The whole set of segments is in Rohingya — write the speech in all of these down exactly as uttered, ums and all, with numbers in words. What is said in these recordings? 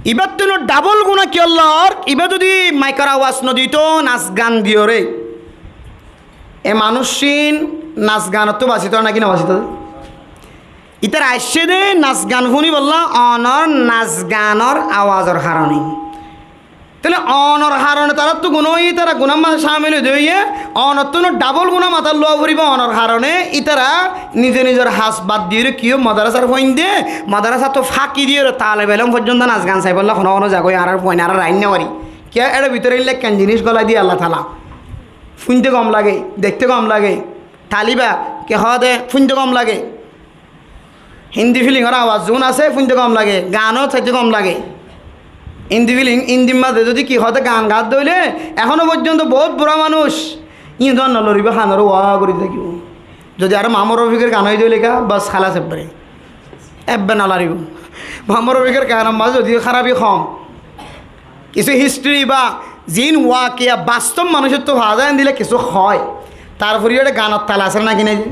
Ibáttunó dhabol guná kiyólla ór, ibá zodi maikor awaz nodito, nas gan diyoré, e manúiccín nas ganottú basito náki nobasito? Ítara aiccé dé nas gan fúnibolla, onor nas ganor awazor haroné. Tóile onor haroné taráttu guná óiye, ítara gunár mazé cámil óiye dé óiye, onottúnó dhabol guná matát luwa foribó, onor haroné ítara nize nizor has bad diyoré kiyó madarasar fuain de, madarasattú fáki diyoré talebe elóm foijjonto nas gan saibolla hono hono zagói añárar fuain añára rain no fari. Kiyá, éçe bútore ílla ekkán ziníc golai diye Allah taala. Fúinte gom lage, deikte gom lage, taliba ki hoó de fúinte gom lage. Hindi filingor awaz zuún asé, fúinte gom lage, ganó saite gom lage. Hindi filing, Hindir mazé zodi ki hoó de gan gaát dé óile, ehóno foijjonto bout bura manúic, íin zon noloribó, hanor uá gorí tákibo. Zodi aró Muhammod Rofikor gan ói dé óile ká, bas, hálas ebbare. Ebbe nolaribo. Muhammod Rofikor ganor mazé zodi hárabi hom, kissú histri ba ziín wakiya bastob manúicottú faa za, endilla kissú hoó. Tarfore yó éçe ganor tale asé náki nái dé?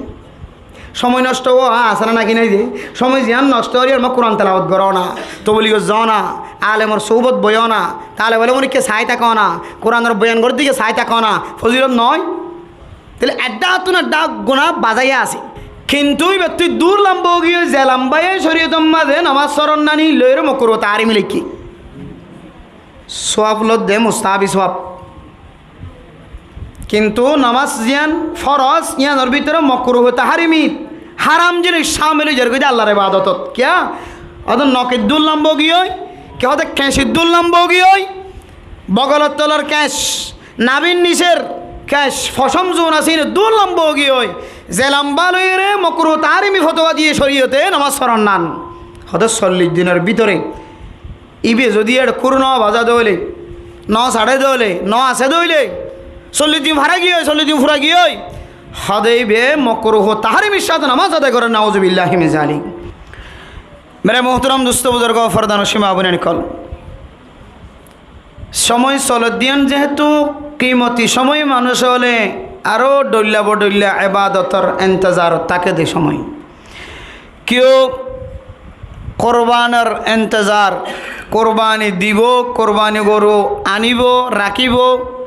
Cómoi nocto ówa asé náki nái dé? Cómoi ziyán nocto ór, yían mazé Kuran telawot goró na, tobligor zoó na, alemor suhbot boiyó na, talebe elómor ikká sai táko na, Kuranor boyan gorédde ikká sai táko na, fozilot noó? Tóile eddáttún eddá guná bazaiya asé. Kintu íbattú dúr lamba ói giyói, ze lambaye córiyotor mazé nomás foron nani loiyóre mokruh tahrimi leikké. Suwab lodde, mustahabi suwab. Kintu nomás ziyán foros, yíanor bútore mokruh tahrimi, háram ziníc cámil ói zargói dé Allar ebadotot. Kiyá? Óde nok iddúr lamba ói giyói, ki hoó de keñc iddúr lamba ói giyói, bogolor tolor keñc, nabir nicer keñc, focóm zuún asé, íin dúr lamba ói giyói. Ze lamba loiyóre mokruh tahrimi fotuwa diye córiyote nomás foron nan. Hoó de sollic dinor bútore íba zodi éçe kúr no baza dé óile, no saçé dé óile, no asé dé óile, sollic din fara giyói, sollic din fura giyói, hoó de íba mokruh tahrimir sáte nomás adai goré, nauzubillahi min zalik. Mere muhtaram dustó buzurgó, fordanocin maa boináin ókkol, cómoi soledde yían zehetu kimoti cómoi, manúic ókkole aró dhoilla bodhoilla ebadotor entezarot táke de cómoi. Kiyó kurbanir entezar, kurbani dibó, kurbani goru anibó, rakíbo.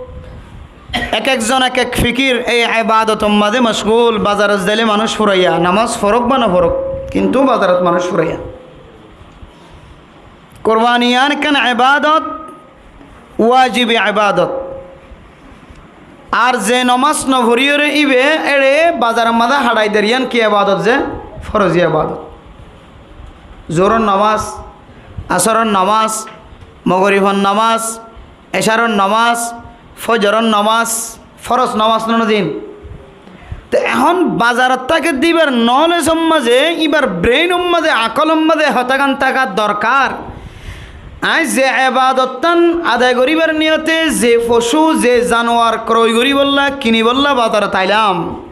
Ek ek zon ek ek fikir, ei ebadotor mazé moshgul, bazarot zailé manúic furaiya, nomás forok ba no forok, kintu bazarot manúic furaiya. Kurbani yían ekkán ebadot, wajibi ebadot. Ar ze nomás no foriyóre íba éçe bazaror mazé haçai der yían ki ebadot? Ze forozi ebadot. Zuhuror nomás, asóror nomás, mogorifor nomás, ecaror nomás, fozoror nomás, foros nomás no zin. Te ehón bazarot táke de íbar knowledge or mazé, íbar brain or mazé, akol or mazé hotá gán táka dorkar. Añí ze ebadot tán adai goríbar niyote ze focu, ze zanuar kroi goríbolla, kinibolla bazarot ailam,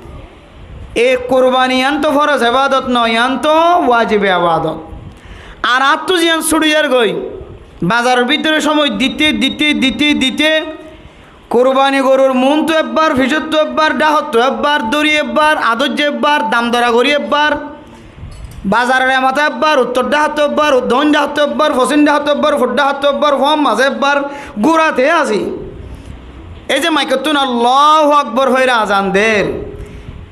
e kurbani yían to foros ebadot no, yían to wajibi ebadot. Ar añáttu ziyán suri zargói, bazaror bútore cómoi dite, dite, dite, dite, kurbani gorur muúntu ebbar, fisóttu ebbar, dháhottu ebbar, dóri ebbar, adóijja ebbar, dam dora gorí ebbar, bazaror e matá ebbar, uttor dháhottu ebbar, doóin dháhottu ebbar, fosím dháhottu ebbar, fur dháhottu ebbar, fúañr mazé ebbar, gúrate así. Ei ze maikottún Allahu Akbor hoiyóre azan der,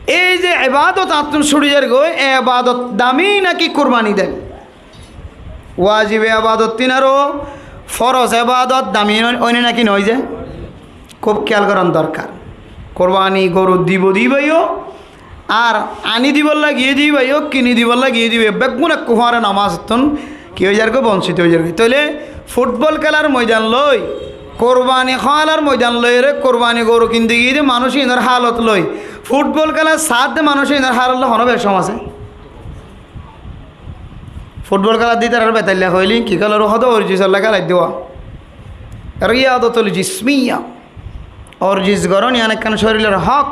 ei ze ebadot añáttun suri zargói, e ebadot dami náki kurbani dam? Wajibi ebadot tin aró foros ebadot dami óine náki noói ze? Kúb kiyal gorán dorkar. Kurbani goru dibo de íbayó, ar ani dibolla giyé de íbayó, kini dibolla giyé de íbayó, beggún ekku fúañre nomazottún ki ói zargói? Boncito ói zargói. Tóile futbol kélar moidan loi, kurbani kélar moidan loiyóre, kurbani goru kinde giyé de manúic inor hálot loi, futbol kéla saádde manúic inor hálot loi honó becóm asé? Futbol kéla de ítarar betailla hoilé ki kélor? Hoó de orjisolla kélaidde. Riyadotul jismiya. Orjis gorón yían ekkán córilor hók.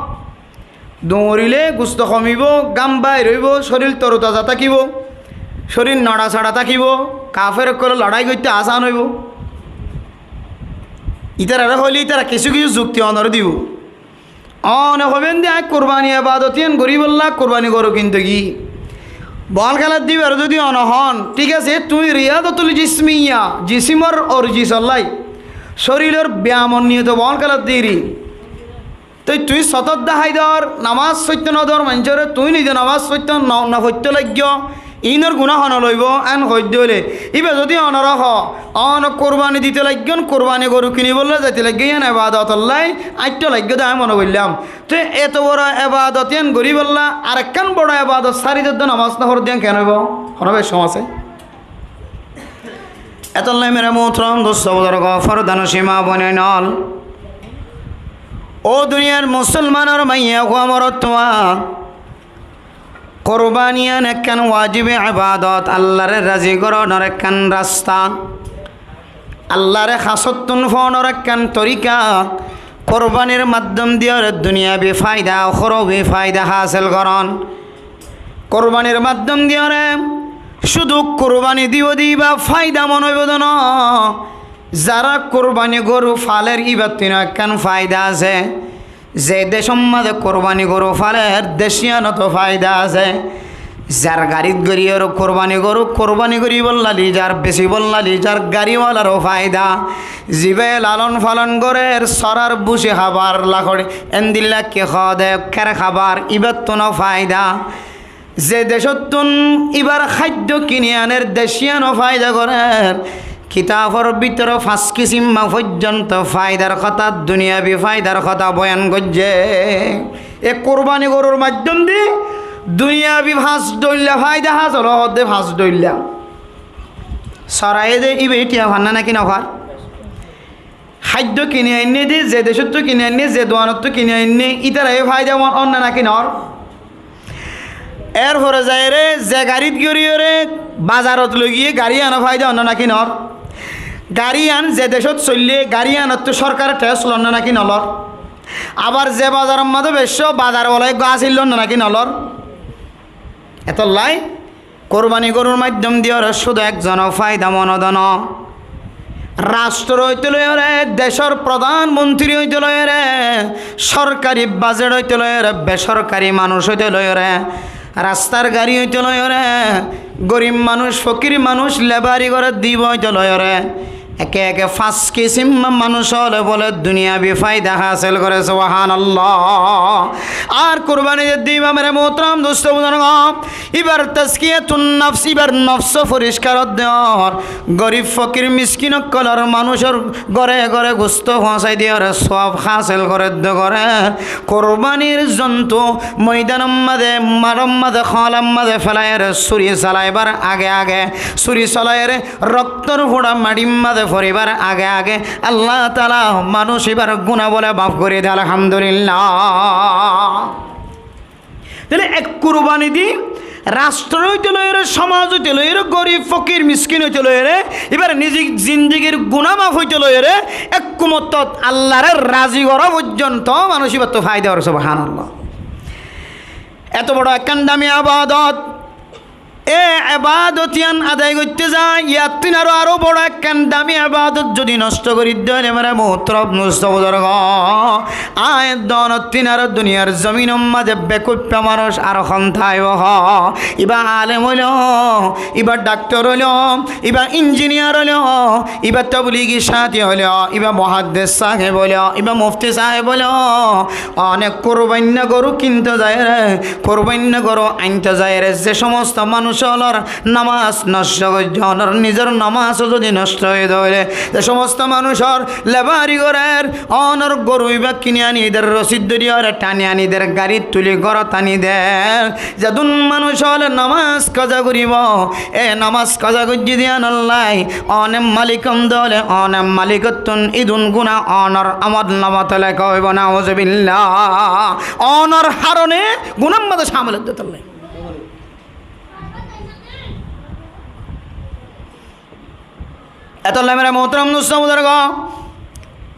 Duñrilé gusto homibo, gám bair óibo, córil torutoza tákibo, córil noçasoça tákibo, kafer ókkolor loçái goitté asán óibo. Ítararé hoilé ítara kissú kissú zukti onoré dibo. One hoibén de añí kurbani ebadot yían goríbolla kurbani goru kinde giyí. Bol kéla dibar zodi one hon, thík asé, tuñí riyadotul jismiya, jisimor orzor lai, córilor biyamor niyote bol kéla diri. Toi tuñí sotór dahái dor, namás foitto nodor maincóre, tuñí nize namás foitto no-, nofoitto laiggó, inor guná hone loibó, en hoiddé óile. Iba zodi onore hoó, one kurbani dito laiggón, kurbani goru kinibolla zaito laiggón, yián ebadot olla, aitto laiggó de añí mone goillám. Te eto boro ebadot yián goríbolla arekkán boro ebadot sári dodde namás noforódde yián ken óibo? Hono beccóm asé? Etolla mere muhtarom dustó buzurgó, fordanocin maa boináin ol, ó duniyar musolmanor maiyafua morotfua, kurbani yián ekkán wajib ebadot, Allare razi gorónor ekkán rasta, Allare hasottún foónor ekkán torika. Kurbanir maddom diyóre duniyabi faida, ukhrawi faida hásil gorón. Kurbanir maddom diyóre cúdu kurbani diyó de iba faida mone óibo de no. Zara kurbani goru faler ibattúno ekkán faida asé. Ze decót mazé kurbani goru faler, decíyanoto faida asé. Zar garit goríyore kurbani goru, kurbani goríbolla li, zar besibólla li, zar gariwalaro faida. Zibe lalon falon gorer, sorar busi hábar, lakori, endilla ki hoó de, ker hábar, ibattúno faida. Ze decóttun ibar háiddo kini aner, decíyano faida gorer. Kitafor bútore fañs kisim ma foijjonto faidar hotá, duniyabi faidar hotá boyan goijjé. E kurbani gorur maiddom di duniyabi fañs dhoilla faida hásil ó de, fañs dhoilla. Soraye de iba thiañ far né náki nofar? Háiddo kini ainné de, ze decóttu kini ainné, ze duanottú kini ainné, ítara e faida ó-, ónna náki noór? Erfore zaiyóre ze garit goríyore bazarot loigiyé, gari yiáno faida ónna náki noór? Gari yián ze decót soillé, gari yiánottú sorkare thes lonná náki nolor? Abar ze bazaror mazé beccó, bazar wala eggúa hásil lonná náki nolor? Etollai kurbani gorur maiddom diyóre cúdu ekzonor faida mone de no. Rastro óite loiyóre, decór prodán montiri óite loiyóre, sorkari bajet óite loiyóre, besorkari manúic óite loiyóre, rastar gari óite loiyóre, gorib manúic, fokir manúic, lebari gorer diba óite loiyóre, eke eke fañs kisim ma-, manúic ókkole bóle duniyabi faida hásil goré, subhánallah. Ar kurbani de diba mere muhtarom dustó buzurgó, ibar tazkiyatun nafs, ibar nofs foriskar ódde ór. Gorib fokir miskin ókkolor manúicor góre góre gustó foóñsai diyóre suab hásil gorédde goré. Kurbanir zontu moidanor mazé, maror mazé, hólar mazé felaiyóre suri salaibar age age, suri salaiyoré roktor fura maçir mazé foribar age age Allah taala manúic ibar guná bóle maf gorí de, alhamdulillah. Tóile ek kurbani di rastro óite loiyóre, somaj óite loiyóre, gorib, fokir, miskin óite loiyóre, ibar nizik zindigir guná maf óite loiyóre, ek kumottot Allare razi gorá foijjonto manúic ibattú faida ór, subhánallah. Eto boro ekkán dami ebadot, e ebadot yián adai goitté zai, yiáttún aró, aró boro ekkán dami ebadot zodi nosto gorí dóile, mere muhtarom dustó buzurgó, aññí donottún aró duniyar zominor mazé bekuippa manúic ar hon táibo hoó? Iba alem óilo, iba daktor óilo, iba injiniyar óilo, iba tobligi sáti óilo, iba muhaddes sáheb óilo, iba mufti sáheb óilo, onek kurbainna goru kinto zaiyóre, kurbainna goru ainto zaiyóre ze somosto manúic ókkolor namás nosto goijjé, onor nizor namás zodi nosto óiye dé óile, ze somosto manúicor lebari gorer, onor goru iba kini ani der, rosid dóri ore tani ani der, garit tuli górot ani der, zedún manúic ókkole namás kaza goríbo, e namás kaza goijjé de yíanollai one malikon dé óile, one malikottún idún guná onor amolnamot leka óibo, nauzubillah. Onor harone guná mazé camil ódde tollai. Etolla mere muhtarom dustó buzurgó,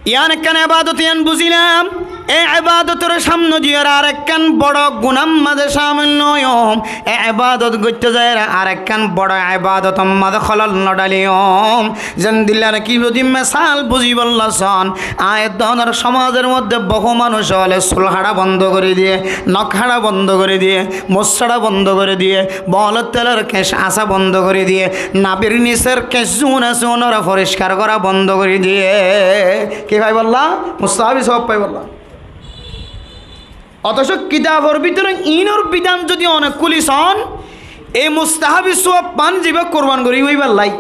yián ekkán ebadot, yián buzílam. E ebadotor samno diyóre arekkán boro gunar mazé camil no óiyum. E ebadot goitté zaiyóre arekkán boro ebadotor mazé hólol no dhaliyum. Zendilla naki zodi mesal buzibálla son, aññí donor somazor modde bohú manúc ókkole sul hára bondo gorí diye, nok hára bondo gorí diye, mus hára bondo gorí diye, bolor telor keñc asá bondo gorí diye, nabir nisor keñc zun asé zunore foriskar gorá bondo gorí diye. Ki faibólla? Mustahabi sowab faibólla. Otoco kitabor bútore inor bidán zodi one kúli son, e mustahabi sowab fan zibá kurban gorí óibar lai.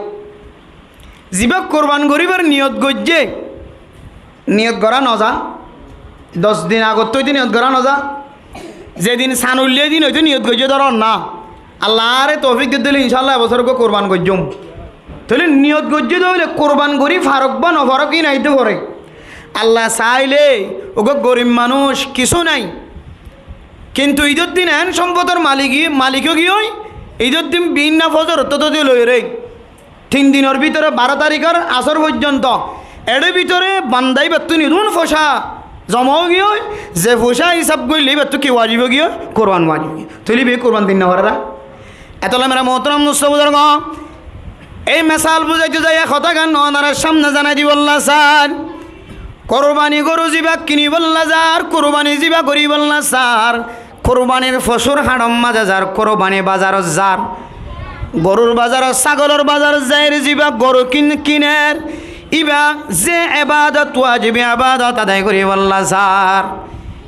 Zibá kurban goríbar niyot goijjé, niyot gorá no za. Doc din agottú óite niyot gorá no za. Ze din san uillé din óite niyot goijjé dóro na. Allah añáre toufik didde óile incállah e bosór uggúa kurban goijjum. Tóile niyot goijjé dé óile kurban gorí farók ba no farók íin aitté fore. Allah sailé uggúa gorib manúc kissú nai. Kintu idor din en somfodor malik, malik ói giyói, idor din binna fozor ottót dí loiré tin dinor bútore, baró tarikor asór foijjonto, eçé bútore banda íbattú nidún foicá zoma ói giyói, ze foicá hísab goillé íbattú ki wajib ói giyói? Kurban wajib ói giyói. Tóile íba kurban din no faré ra? Etolla mera muhtaram dustó buzurgo, ei mesal buzaito zaiya hotágan onarár samne zanai dibólla sar. Kurbani goru zibá kinibólla zar, kurbani zibá goribólla sar, kurbanir focur hañçor mazé zar, kurbani bazarot zar, gorur bazarot, sagolor bazarot zaiyóre zibá goru kin-, kiner, íba ze ebadot, wajibi ebadot adai goribólla sar,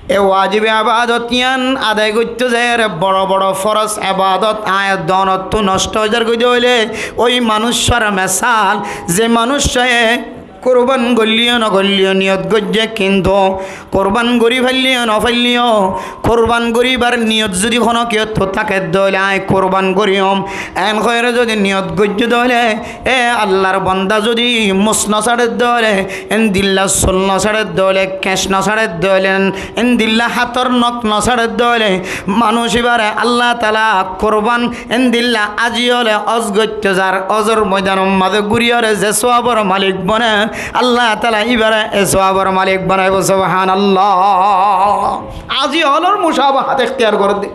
e wajibi ebadot yián adai goitté zaiyóre boro boro foroz ebadot aññí donottú noctó ói zargoi dé óile, ói manúiccúar mesal, ze manúiccúa kurban goillé yó no goillé yó niyot goijjé, kintu kurban gorí faillé yó no faillé yó, kurban goríbar niyot zodi honó kiyóttu táke dé óile aññí kurban goríyum, en hoiyóre zodi niyot goijjé dé óile, e Allar banda zodi mus no sáçe dé óile, endilla sul no sáçe dé óile, keñc no sáçe dé óile, endilla hátor nok no sáçe dé óile, manúic íbare Allah taala kurban endilla azi óile hos goitté zar, hosor moidanor mazé gúriyóre ze sowabor malik bone, Allah taala íbare e sowabor malik banaibó. Subhanallah. Azi ólor mucabahat ektiyar goré dé.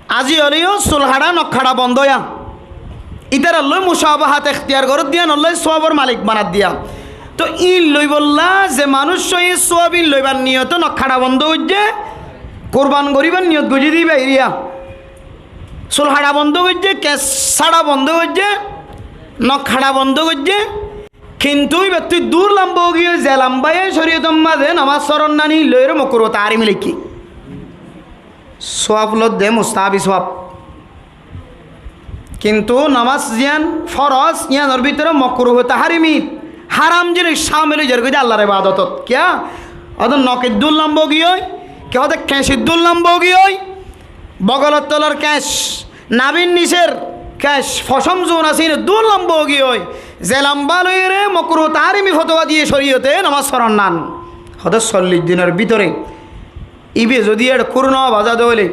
Azi óile yó sul háça nok háça bondo óiya. Ítarallói mucabahat ektiyar goré dé yíanollói sowabor malik banai dé yían. Tóu íin loibólla ze manúiccúa sowab íin loibar niyote nok háça bondo goijjé, kurban goríbar niyot goijjé dé íba eriya. Sul háça bondo goijjé, keñc sáça bondo goijjé, nok háça bondo goijjé. Kintu íbattú dur lamba ói giyói, ze lambáye córiyotor mazé nomás foron nani loiyóre mokruh tahrimi leikké. Sowab lodde mustahabi sowab. Kintu nomás ziyán foroz, yíanor bútore mokruh tahrimi, háram zinis camil ói zargoi dé Allar ebadotot. Kiyá? Óde nok eddur lamba ói giyói, kiyá óde keñc eddur lamba ói giyói, bogolor tolor keñc, nabir nisor keñc, focóm zun asé íin eddur lamba ói giyói, ze lamba loiyóre mokruh tahrimi fotuwa diyé córiyote nomás foron nan. Óde sollic dinor bútore íba zodi eçé kúru no baza dé óile,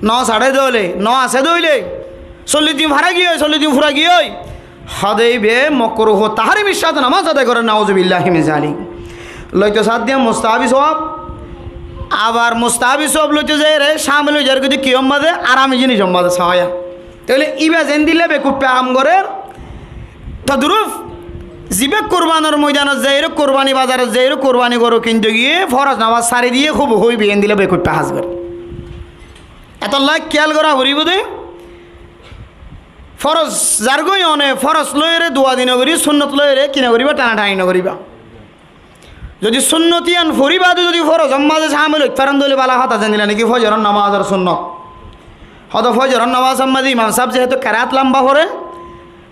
no sáçe dé óile, no asé dé óile, sollic din fara giyói, sollic din fura giyói, óde íba mokruh tahrimi sáte nomás adai goré, nauzubillahi min zalik. Loito sádde mustahabi sowab, abar mustahabi sowab loito zaiyóre camil ói zargoi dé kiyór mazé, harami zinisor mazé sawaiya. Tóile íba zendilla bekuiffá ham gorér, todruf zibá kurbanor moidanot zaiyóre, kurbani bazarot zaiyóre, kurbani goru kinde giyé foroz nomás sári diyé, húbhu íba endilla bekuiffá ham gorér. Etolla kiyál gorá foribó dé, foroz zargoi one, foroz loiyóre duadi no gorí, sunnot loiyóre ki no goríba, tana tani no goríba. Zodi sunnot yían fori bade zodi forozor mazé camil óit faron dé óile bála hotá, zendilla naki fozoror nomazor sunnot. Óde fozoror nomazor mazé imam sáb zehétu kerát lamba foré,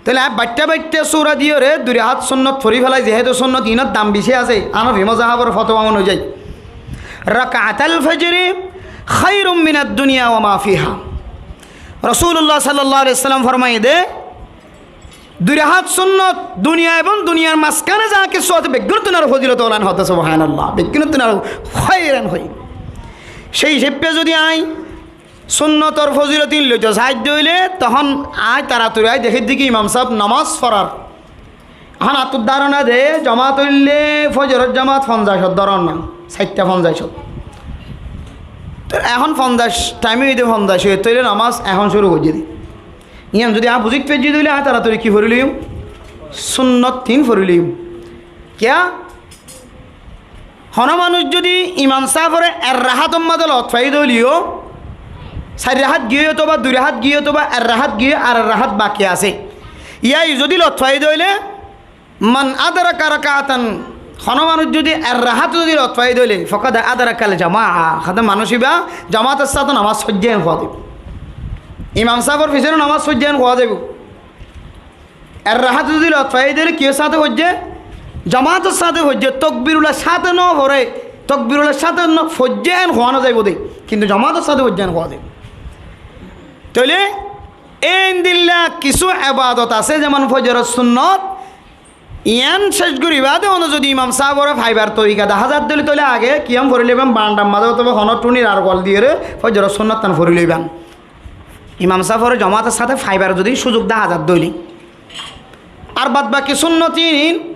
tóile aññí baiththá baiththá sura diyóre dui rakát sunnot fori félai, zehétu sunnot inor dam beci asé, Hanafi mozhabor fotuwa onuzai. ركعتا الفجر خير من الدنيا وما فيها. Rosulullah sallallahu alaihi wasallam formaiyé dé, dui rakát sunnot duniya ebong duniyar mazkáne za kessú asé beggúnottún aró fozilot olan, hoó dé subhanallah, beggúnottún aró hóiran hói. Céi hísafe zodi aññí sunnotor fozilot ín loito sái dé óile, tohón aññí taratori aññí dekí dé ki imam sáb nomás forar Ehón attú dárona de, jomaat óile fozoror jomaat fonzaic ot dóron na, sairta fonzaic ot. Te ehón fonzaic, thaim óiye de fonzaic ot, tóile nomás ehón cúru goijjé de. Yián zodi añí buzít faijjí de óile añí toratori ki fori loiyum? Sunnot tin fori loiyum. Kiyá? Hono manúic zodi imam sáfore ek rahátor mazé lot fai de óileyo, sair rahát giyói otóba dui rahát giyói otóba ek rahát giyói ar ek rahát baki asé, yían zodi lot fai de óile, man adraka rakatan, hono manúic zodi ek rahát zodi lot fai de óile, fakad adrakal jamaa, híba manúic íba jomaat or sáte nomás foijjé en hoó zaibo. Imam sáfor fisóne nomás foijjé en hoó zaibo. Ek rahát zodi lot fai de óile kiyór sáte foijjé? Jomaat or sáte foijjé. Tokbir ular sáte no fore, tokbir ular sáte no foijjé en hoó no zaibo de, kintu jomaat or sáte foijjé en hoó zaibo. Tóile endilla kissú ebadot asé, zemon fozoror sunnot, yián céc gorí bade óne zodi imam sáfore faibar torika dahá za de óile, tóile age kiyam fori loiban, barandar mazé otóba hono thunir ar gol diyóre fozoror sunnot tan fori loiban. Imam sáfore jomaat or sáte faibar zodi cúzuk dahá za de óile. Ar bad baki sunnot ín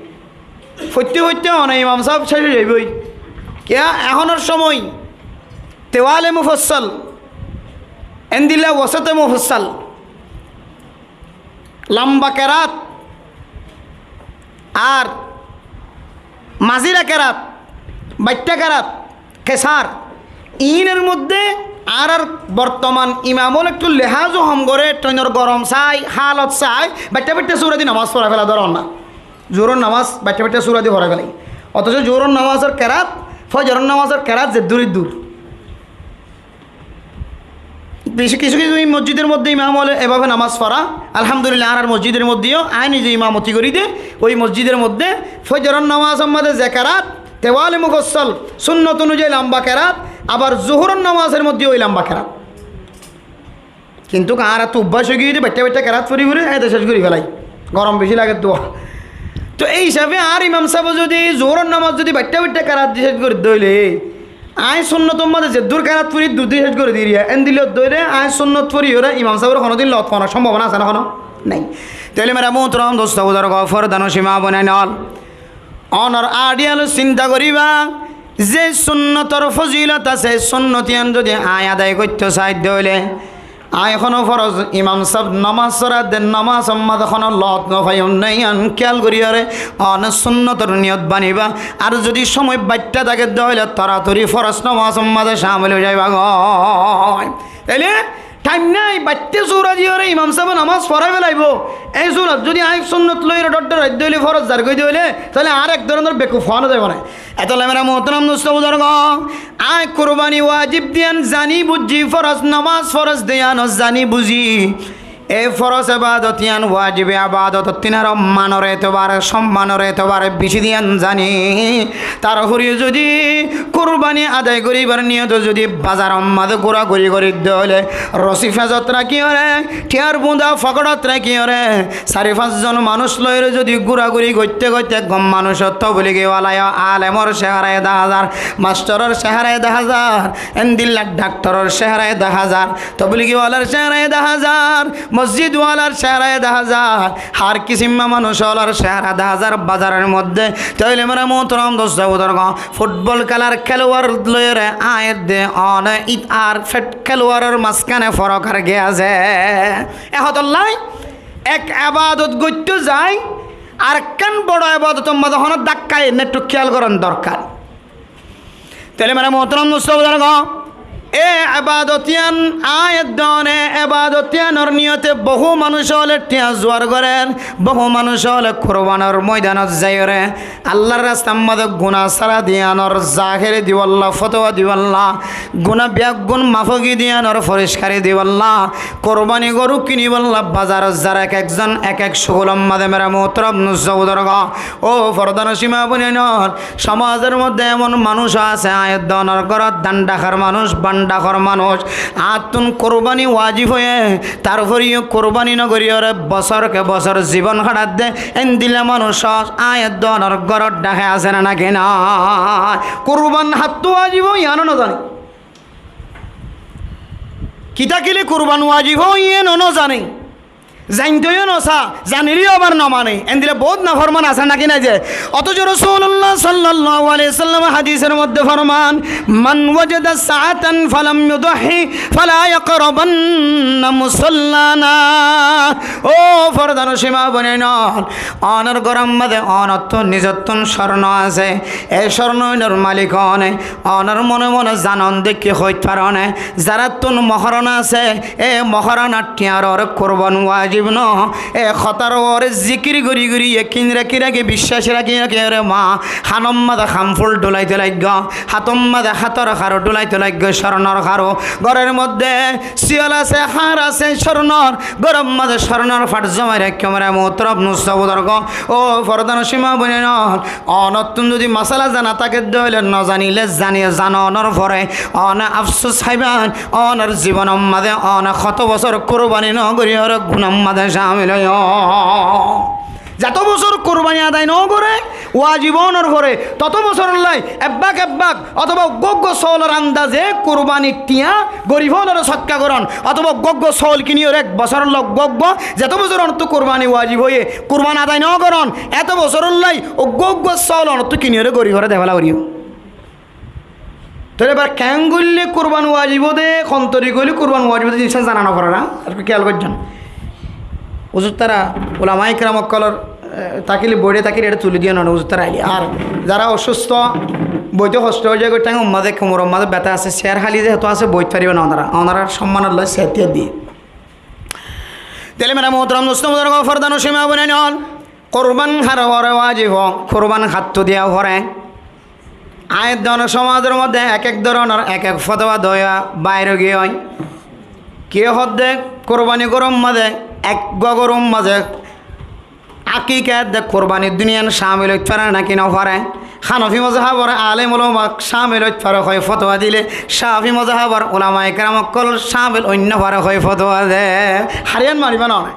foitte foitte óne imam sáf céc ói zaiboi. Kiyá? Ehónor cómoi tewale mufassal, endilla wosote mufassal, lamba kerat, ar mazira kerat, baitta kerat, kesar, iínor modde añárar bortoman imam ókkol ekku lehaz hom goré, toinor gorom sai, hálot sai, baitta baitta sura di nomás forai fela dóron na. Zuhuror nomás baitta baitta sura di forai felai. Otoco zuhuror nomásor kerat fozoror nomásor kerat zeddúr iddúr. Kissú kissú mosjidor modde imam ókkole ebabe nomás fora. Alhamdulillah, añárar mosjidor modde yó añí nize imamoti gorí de, ói mosjidor modde fozoror nomásor modde ze kerat, tewale mufassal, sunnot onuzayi lamba kerat, abar zuhuror nomásor modde ói lamba kerat. Kintu añárattú ubbác ói giyé de, baitta baitta kerat fori fori ede céc gorí felai. Gorom beci lage de. Tóu ei hísafe añár imam sáfe zodi zuhuror nomás zodi baitta baitta kerat di céc gorí de óile, añí sunnotor modde zeddúr kerat fori dui di céc gorí diyé, endilla dóre añí sunnot fori óre imam sáfore honodin lot fonor sombabona asé né? Hono nai. Tóile mera muhtaram dosto buzurgo, fordanocin ma bonain ókkol, onor aidiyal sinta goríba, ze sunnotor fozilot asé, sunnot yián zodi añí adai goittó sai de óile, añí hono foroz imam sáf nomás forai de nomásor modde hono lot no faiyum né, yián kéyal gorí óre one sunnotor niyot baniba. Ar zodi cómoi baitta táke de óile toratori foroz nomásor modde camil ói zaiba goi. Tóile thaim nai, baitta sura di óre imam sáfe nomás forai felaibo. Ei surat zodi añí sunnot loi óre dhoddhor aidde óile foroz zargoi de óile, tóile añára ek dóronor bekuf hoó no zaibo né? Etolla mera muhtaram dosto buzurgo, añí kurbani wajib de yián zani buzí, foroz nomás foroz de yián zani buzí, ei foroz ebadot yián, wajib ebadot ottu aró manor etobare, sommanor etobare beci de yián zani. Tarfore zodi kurbani adai goríbar niyot zodi bazaror modde gura guri gorí de óile, rosi fezot raki óre, thiyar bunda foketot raki óre, sari fañs zon manúc loi óre zodi gura guri goitte goitte gom manúc, tobligi wala, alemor cehara dahá zar, mastoror cehara dahá zar, endilla daktoror cehara dahá zar, tobligi walar cehara dahá zar, mosjid walar cehara dahá zar, har kisim manúc ókkolor cehara dahá zar bazaror modde. Tóile mera muhtaram dosto buzurgo, futbol kélar keluwar loi óre añí de one id ar fet keluwaror mazkane forok ar ki asé? E hotolla ek ebadot goittó zai arekkán boro ebadotor modde hono dakka aiyé né, ekku kéyal goron dorkar. Tóile mera muhtaram dosto buzurgo, e ebadot yián añí de one ebadot yiánor niyote bohú manúc ókkole thiañ zuar gorer, bohú manúc ókkole kurbanor moidanot zai óre Allar rastar modde guna sára de yiánor zahiri dibálla, fotuwa dibálla, guna beggún maf ói giyé de yiánor foriskari dibálla, kurbani goru kinibálla bazarot zar, ek ek zon ek ek cugulor modde mera muhtaram dosto buzurgo. Ó fordanocin ma bonain ókkol, somazor modde emon manúc asé, añí de onor górot dhan dhakar manúc, ban dhakar manúc, añáttun kurbani wajib óiye, tarfore yó kurbani no gorí óre bosor ke bosor zibon hárai de, endilla manúc añí de onor górot dhake asé né naki nai? Kurban hattú wajib yián ó no zani. Kiyá kile kurban wajib yián ó no zani. Zainto yó no sa, zanilé yó abar no mane. Endilla bout naforman asé naki nai ze? Otoco Rosulullah sallallahu alaihi wasallam e hadisor modde forman, "Man wajada sa'atan falam yudahhi fala yaqrabanna musallana." Ó fordanocin ma boináin, onor góror mazé onottún nizottún córno asé, e córnoinor malik one, onor mone mone zanon dekí hoit faron né, zarattún mohórana asé, e mohóranar thiañr uore kurban wajib no. E hotár uore zikir gorí gorí, yakin rakí rakí, biccác rakí rakí, ore ma, hanor mazé hanful dhulaito laiggó, hátor mazé hátor haru dhulaito laiggó, córnor haru. Góror modde siyol asé, hañr asé córnor, góror mazé córnor fat zomai raikké, mere muhtaram dustó buzurgó, ó fordanocin ma boináin, onottún zodi masala zana táke de óile, no zanilé zani, zanonor fore one afsus háiban, onor zibonor mazé one hoto bosór kurbani no gorí ore gunár mazé camil óiyo. Zeto bosór kurbani adai no goré, wajib ónor fore, toto bosórolla ebbak ebbak otóba uggwá uggwá sóolor andaze kurbanir thiañ gorif ólore sodka goron, otóba uggwá uggwá sóol kini ore ek bosórolla uggwá uggwá, zeto bosór onottú kurbani wajib óiye, kurban adai no goron, eto bosórolla uggwá uggwá sóol onottú kini ore gorif ore defela goríyo. Tóile ebar keén goille kurban wajib ó de, hon torika óile kurban wajib ó de, zinisán zana no foré na? Ar kiyal goijjón. Uzur tara, ulamaye keram ókkolor, e, tákile boiçé tákile eçé tuli diyo no, uzur tara aile. Ar zara osustó, boite hosto ói zagói, théngor mazé, komoror mazé beta asé, siyar háli zehetu asé, boit faribo na onora. Onorar sommanor loi siyar tiyar diye. Tóile mere muhtaram dustó buzurgó, fordanocin ma boináin, kurban hár uore wajib ó, kurban hattú diya fore. Aññí de onor somazor modde ek ek dóronor ek ek fotowa doya bair ói giyói. Kiyé hoódde kurbani góror mazé ek góror mazé akika edde kurbanir duniyan camil óit fare naki no fare? Hanafi mozhabor alem ulama camil óit fare hoi fotowa dile, Cafi mozhabor ulamaye keram ókkol camil ói no fare hoi fotowa de. Hariyan maniba no ne?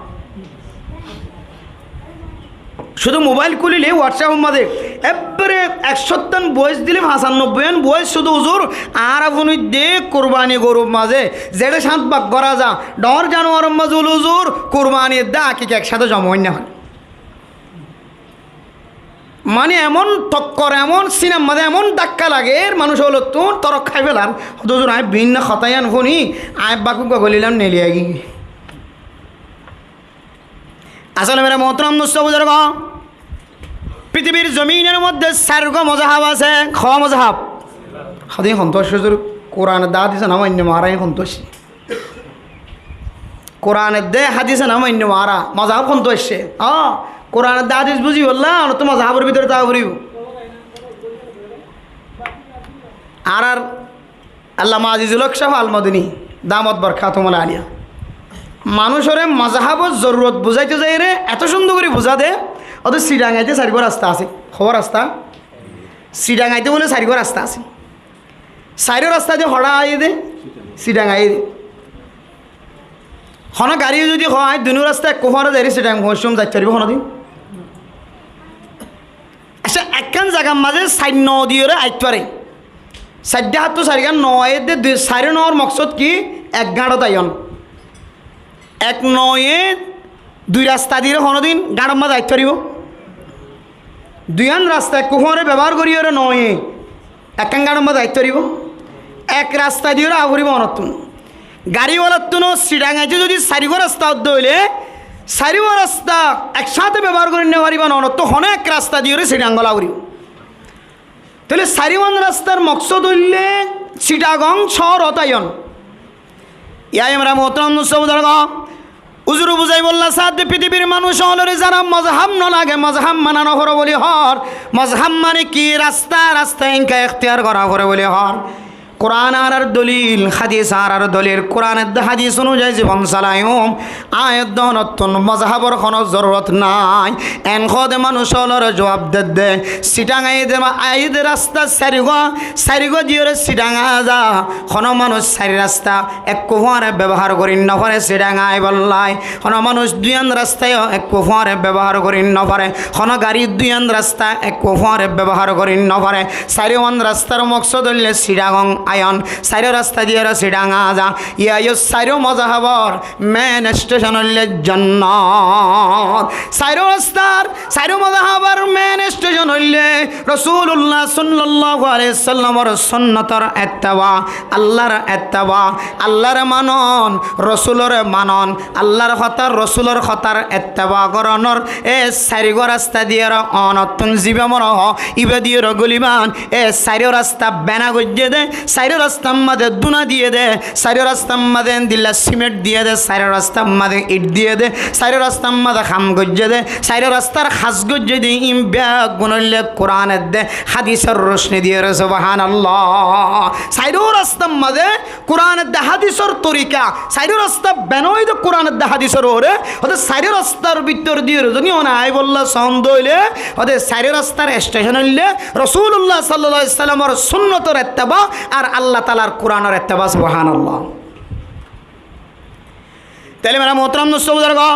Cúdu mobail kúlile WhatsApp or mazé ebbare ekcót tán bois dile fañsanobboi án bois cúdu uzur, añára fúnidde kurbani gorur mazé zeçé cáñt bak gorá za, dhoóñr januaror mazé ul uzur, kurbani edde akika eksáte zoma óinna fare. Mani emon tokkor, emon sinar mazé emon dhakka lager, manúic ólottún torok hái felar. Hoó de uzur, aññí biínna hotá yián fúni, aññí bákugga goilílam, neli aigiyói. Asóle mere muhtaram dustó buzurgó, fitibir zominor modde sairgwá mozhab asé. Hó mozhab? Hádis hontú aiccé uzur? Kuran edde hádis no mainné, añára hontú aiccé? Kuran edde hádis no mainné, añára mozhab hontú aiccé? Ó, Kuran edde hádis buzibólla onottú mozhabor bútore táka foribó. Añárar Allama Azizul Hok Sáb Al Madani, damot barkatumul aliya, manúicoré mozhabor zorurot buzáito zaiyóre eto cúndor gorí buzá de, óde Sidañ aite sairgwá rasta asé. Howá rasta? Sidañ aite bóle sairgwá rasta asé. Sairó rasta de hoçé aiyé de? Sidañ aiyé de. Honó garí zodi hoó, aññí duinó rasta ekku fúañre zaiyóre Sidañ foóñiccúm, zait faribó honódin? Accá, ekkán zagar mazé sair no diyóre ait fare. Sairde háttú sairgán no aiyé de, dui, sairó noór moksód ki? Ek gáñçot aiyón. Ek noye dui rasta diyóre honódin gáñçor mazé ait faribó? Duiyán rasta ekku fúañre bebohár goríyore noye ekkán gáñçor mazé ait faribó? Ek rasta diyóre a foribó onottún. Garíwalattúno Sidañ aite zodi sairgwá rasta ódde óile, sairgwá rasta eksáñte bebohár gorí no faribá, onottú honó ek rasta diyóre Sidañ gola foribó. Tóile sairgwá rastar moksód óilde Sidañ cóorot aiyón. Yá, añára muhtaram dustó buzurgó, uzur buzáibolla saádde, fitibir manúic ókkolore zará mozhab no lage, mozhab mana no foré buli hoór, mozhab mane ki? Rasta, rasta enka ektiyar gorá foré buli hoór. Kuran añárar dolil, hádis añárar dolil, Kuran edde hádis onuzai zibon salaiyum, aññí edde onottún mozhabor honó zorurot nái. En hoóde manúic ókkolore juab dedde, Sidañ aiyé de ma-, aiyé de rasta sairgwá, sairgwá diyóre Sidañ aza, honó manúic sair rasta ekku fúañre bebohár gorí no fare Sidañ aibólla. Honó manúic duiyán rasta yó ekku fúañre bebohár gorí no fare. Honó garí duiyán rasta ekku fúañre bebohár gorí no fare. Sairwán rastar moksód óilde Sidañ Ayon, sairó rasta diyóre Sidanga za. Iyá yó sairó mozahabor main station óile jonnot. Sairó rastar, sairó mozahabor main station óile Rosulullah sallallahu alaihi wasallamor sunnotor etteba, Allar etteba, Allar manon, Rosulore manon, Allar hotá, Rosulor hotar etteba goronor. E sairó rasta diyóre onottún ziba mone hoó, iba diyóre guliban. E sairó rasta bena goijjé dé, sairó rastar maze duna diyé dé, sairó rastar maze endilla simit diyé dé, sairó rastar maze it diyé dé, sairó rastar maze ham goijjé dé, sairó rastar ham goijjé dé, in beggún óile Kuran edde, hadisor rocni diyóre, subhanallah. Sairó rastar maze Kuran edde hadisor torika, sairó rasta bena óiye dé Kuran edde hadisor uore, óde sairó rastar bútore diyóre zodi one aibolla sónde óile, óde sairó rastar station óile Rosulullah sallallahu alaihi wasallamor sunnotor etteba ar Allah taalar Kuranor etteba, subhanallah. Tóile mere muhtaram dustó buzurgo,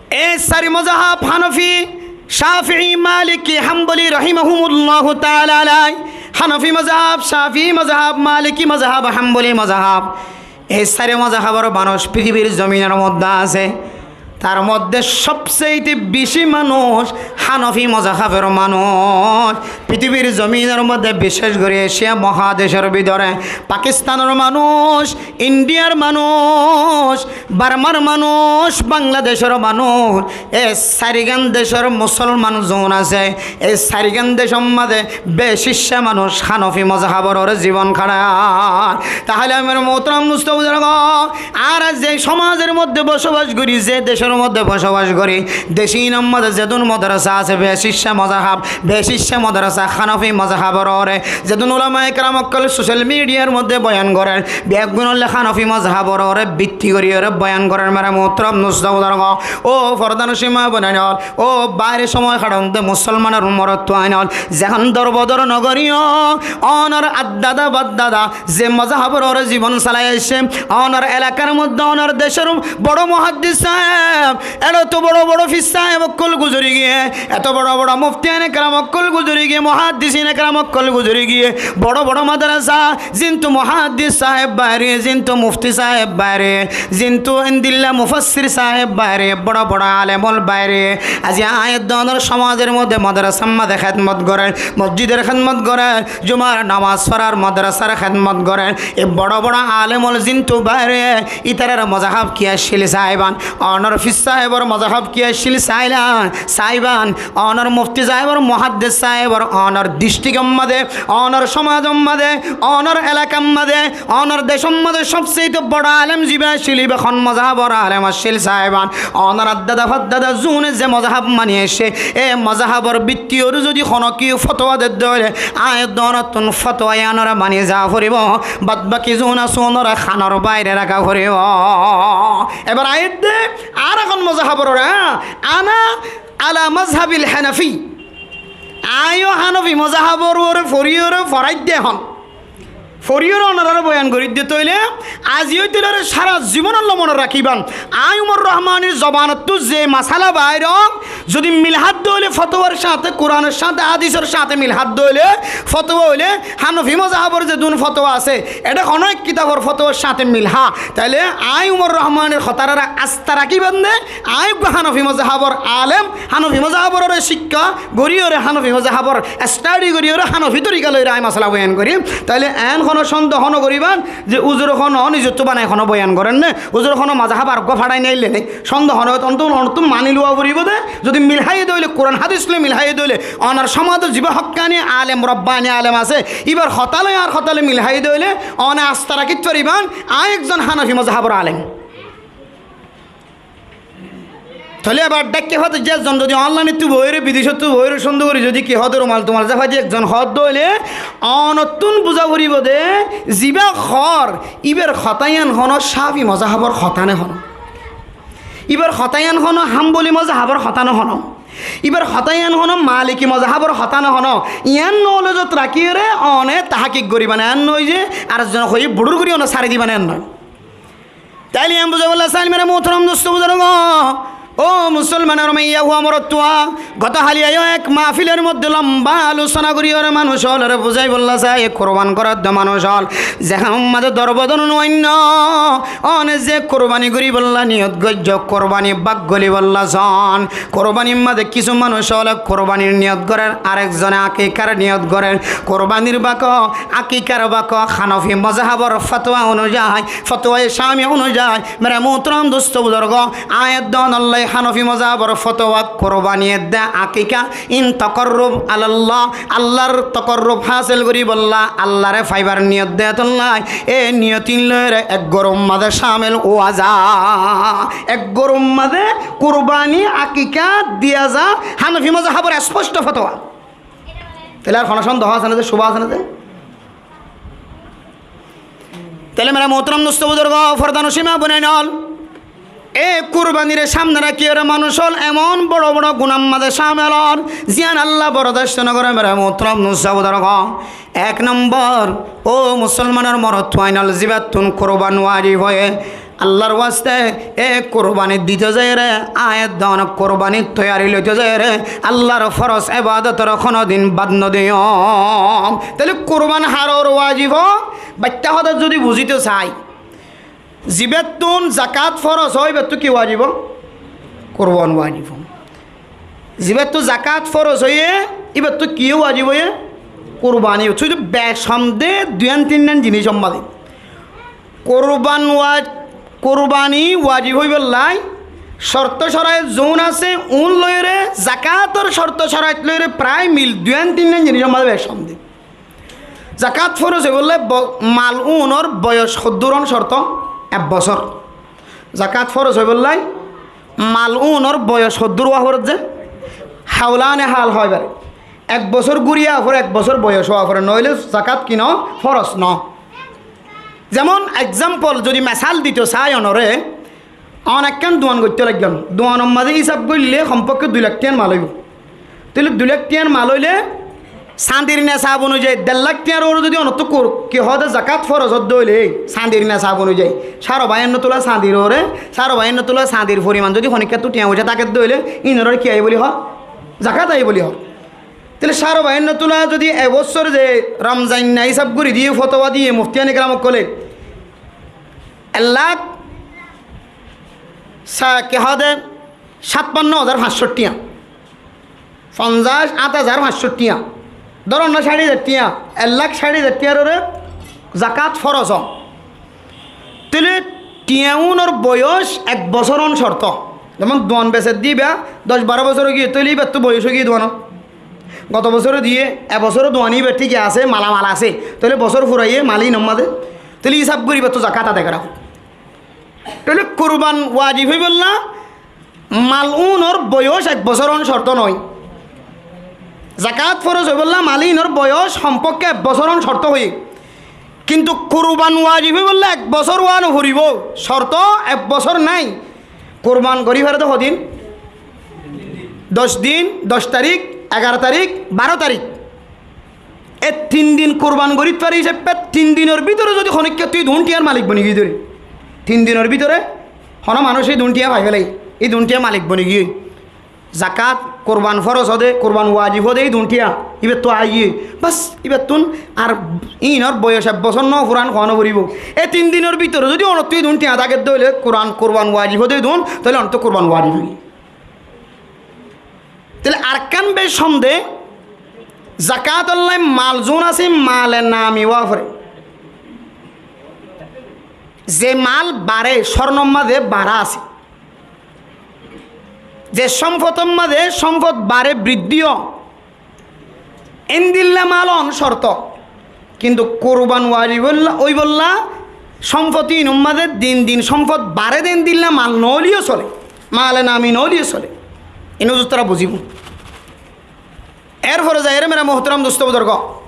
e sairó mozahab Hanafi, Shafi'i, Maliki, Hamboli rahimahumullahu taala alai, Hanafi mozahab, Shafi'i mozahab, Maliki mozahab, Hamboli mozahab, e sairó mozahabor manúc pitibir zominor modde asé. Tar modde sobsaite beci manúc Hanafi mozahabor manúc. Pitibir zominor modde bicec gori Eshiya mohadecor bútore Pakistanor manúc, Indiyar manúc, Barmar manúc, Bangladecor manúc, e sairgán decor musolman zun asé, e sairgán decor maze beci issá manúc Hanafi mozahabor uore zibon kaçar. Tóile mere muhtaram dustó buzurgo, añára ze somazor modde bosobas gori, ze decor modde bosobas gori, dec inor maze zedún modrasa asé, beci issá mozahab, beci issá modrasa Hanafi mozahabor uore, zedún ulamaye keram okkol social mediar modde boyan gorer, beggún óile Hanafi mozahabor uore bitti gori uore boyan gorer, mere muhtaram dustó buzurgo. Ó fordanocin ma bonain ol, ó baire somoi kaçon de musolmanor morot fuain ol, zehón dor bodor no goriyo, onor addada baddada ze mozahabor uore zibon salai aiccé, onor elakar modde, onor decor boro muhaddis saeb, eto boro boro fir saeb okkol guzori giyé, eto boro boro muftiyane keram okkol guzori giyé, muhaddisine keram okkol guzori giyé, boro boro madrasa, zintu muhaddis saeb baire, zintu mufti saeb baire, zintu endilla mufassir saeb baire, boro boro alem ol baire, aijja añí edde onor somazor modde madrasar maze hedmot gorer, mosjidor hedmot gorer, jumar nomaz forar, madrasar hedmot gorer, e boro boro alem ol zintu baire, itarar mozahab ki accíl saiban, onor fir saebor mozahab ki accíl sailan, saiban, onor mufti saebor, muhaddis saebor, onor distriktor maze, onor somazor maze, onor elakar maze, onor decor maze sobsaite boro alem ziba accíl, iba hon mozahabor alem accíl saiban, onor addada faddada zune ze mozahab mani aiccé, e mozahabor bitti uore zodi hono kiyé fotowa dedde óile, añí edde onottún fotowa iyanore mani za foribo, bad baki zun asé onore hanor baire raka foribo. Ebar añí edde ar ehón mozahabor uore, ana ala mazhabil Hanafi. Añí yó Hanafi mozahabor uore fori uore forai de ehón. Fori uore onorare boyan gori de tóile, aijja ói tóile sara zibon olla mone rakiban. Añí Umar Rahmanir zobanottú ze masala bair ó, zodi milhá de óile fotowar sáñte, Kuranor sáñte, hadisor sáñte milhá de óile, fotowa óile Hanafi mozahabor zedún fotowa asé, ede hono ek kitabor fotowar sáñte milhá. Tóile añí Umar Rahmanir hotarare asta rakiban de, añí uggwá Hanafi mozahabor alem, Hanafi mozahabor uore cíkka gori uore, Hanafi mozahabor stadi gori uore, Hanafi torika loi uore añí masala boyan gorim. Tóile en hono sondoh no goriban ze uzur hono nizottú banai hono boyan gorer né, uzur hono mozahab ar uggwá farai naille né. Sondoh no, onto, onto mani luwa foribo de, zodi milhai de óile, Kuran hadis loi milhai de óile, onor somazor ziba hokkani alem, robbani alem asé, ibar hotá loi añár hotá loi milhai de óile, one asta rakit fariban, añí ekzon Hanafi mozahabor alem. Tóile ebar dhákke fáte ze ekzon zodi onlainottú boire, bidecottú boire, sondoh gori zodi ki hoó de rumal tumal zafai di ekzon hoó de óile, onottún buza foribo de, ziba hoór, ibar hotá iyan hono Shafi mozahabor hotá né hono. Ibar hotá iyan hono Hamboli mozahabor hotá né hono. Ibar hotá iyan hono Maliki mozahabor hotá né hono. Iyan nolezot rakiyore one tahakik goriban, iyan noi ze ar ekzone hoiye budur gori one sari diban, iyan noi. Tóile iyan buzaibolla sair mere muhtaram dustó buzurgo, Ó musolmanor maiyafua morotfua, goto háli aiyó ek mahfilor modde lomba alosona gorí ore manúc ólore buzái bolla sai, kurban goredde manúc ól, zehón mazé dorbodon no ainno, one ze kurbani gorí bolla niyot goijjó, kurbani bak goli bolla zon. Kurbanir mazé kissú manúc óle kurbanir niyot gorer, arek zone akikar niyot gorer. Kurbanir bako, akikar bako, Hanafi mozhabor fotwa onuzai, fotwaye Cami onuzai, mere muhtaram dosto buzurgo, aññí edde onolla Hanafi mozhabor fotwa, kurbani edde akika, in takarrub alallah, Allar takarrub hásil gorí bolla, Allare faibar niyot de tolla, e niyotin loire ek gorum mazé camil ówa za. Ek gorum mazé kurbani akika diya za, Hanafi mozhabor esposto fotwa. Tóile ar hono sondoh asé né de, cubha asé né de? Tóile mere muhtaram dosto buzurgo, fordanocin ma bonain ól, e kurbanire samne rakí ore manúc ól emon boro boro gunar mazé camil ór, ziyan Allah bordasto no gore, mere muhtaram dosto buzurgo. Ek nombor, ó musolmanor morotfuain ól, zibattún kurban wajib óiye, Allar waste e kurbani dito zaire, aññí edde one kurbani toiyari loito zaire, Allar foroz ebadotor hono din bad no diyo. Tóile kurban haror wajib ó, baitta hotá zodi buzito sai, zibattún zakat foroz ó, ibattú ki wajib ó? Kurban wajib ó. Zibattú zakat foroz óiye, ibattú ki wajib óiye? Kurbani. Cúdu bec hom de duiyan tinnan jinisor mazé. Kurban wa-, kurbani wajib óibolla corto corait zoun asé, un loire, zakator corto corait loire prai mil, duiyan tinnan jinisor mazé bec hom de. Zakat foroz óibolla bo-, mal unor boyos hoddúr on corto? Ek bosór. Zakat foroz óibolla mal unor boyos hoddúr ówa foré ze? Haulane hal hoó ibare. Ek bosór gúri awa foré, ek bosór boyos ówa foré, noóile zakat ki no? Foroz no. Zemon example, zodi mesal dito sai onore, on ekkán duan goitto laiggón. Duanor mazé hísab goille hompokké dui lak tiañr mal óibo. Tóile dui lak tiañr mal óile sandir nesab onuzai der lak tiañr uore zodi onottú kur-, ki hoó de zakat foroz ódde óile, sandir nesab onuzai, cáro baáno tula sandir uore, cáro baáno tula sandir foriman zodi honikkattú tiañ foicá táke de óile, ínoré ki aiyé buli hoó? Zakat aiyé buli hoó. Tóile cáro baáno tula zodi e bosór ze Ramzainna hísab gorí diyé, fotowa diyé muftiyane keram ókkole, ek lak sa-, ki hoó de, satpanno házar fañs cót tiañ, fonzaic át házar fañs cót tiañ, dóro na cári házar tiañ, ek lak cári házar tiañr uore zakat foroz ó. Tóile tiañ unor boyos ek bosór on corto. Zemon duan beser de íba doc baró bosór ói giyé, tóile íbattú boyos ói giyé duanor. Goto bosóre diyé, e bosóro duan íba thík asé, malamal asé. Tóile bosór furaiye mal inor mazé. Tóile hísab gorí íbattú zakat adai gorá. Tóile kurban wajib óibolla mal unor boyos ek bosór on corto noó. Zakat foroz óibolla mal inor boyos hompokké ek bosór on corto hoiyé. Kintu kurban wajib óibolla ek bosór ówa no foribó, corto ek bosór nái. Kurban gorí fare de hodin? Doc din, doc tarík, egaró tarík, baró tarík. E tin din kurban gorí fare hísabe tin dinor bútore zodi honikkattú duún tiañr malik boni giyé de, tin dinor bútore hono manúic e duún tiañ fai félaiye, e duún tiañ malik boni giyé. Zakat, kurban foroz ó de, kurban wajib ó de, e duún tiañ íbattú aiyé. Bas, íbattún ar inor boyos ek bosór no furan hoó no foribó. E tin dinor bútore zodi onottú e duún tiañ táke de óile, kurban, kurban wajib ó de e duún, tóile onottú kurban wajib ói giyé. Tóile arekkán bec hom de, zakator lai mal zoun asé, male nami ówa foré. Ze mal baré, córnor mazé bará asé. Ze somfotor mazé somfot baré, briddí ó, endilla mal on corto. Kintu kurban wajib óibolla, óibolla somfot inor mazé din din somfot baré de endilla mal no óileyo sole, male nami no óileyo sole. Ino zutara buzibó. Erfore zaiyóre mere muhtaram dosto buzurgo,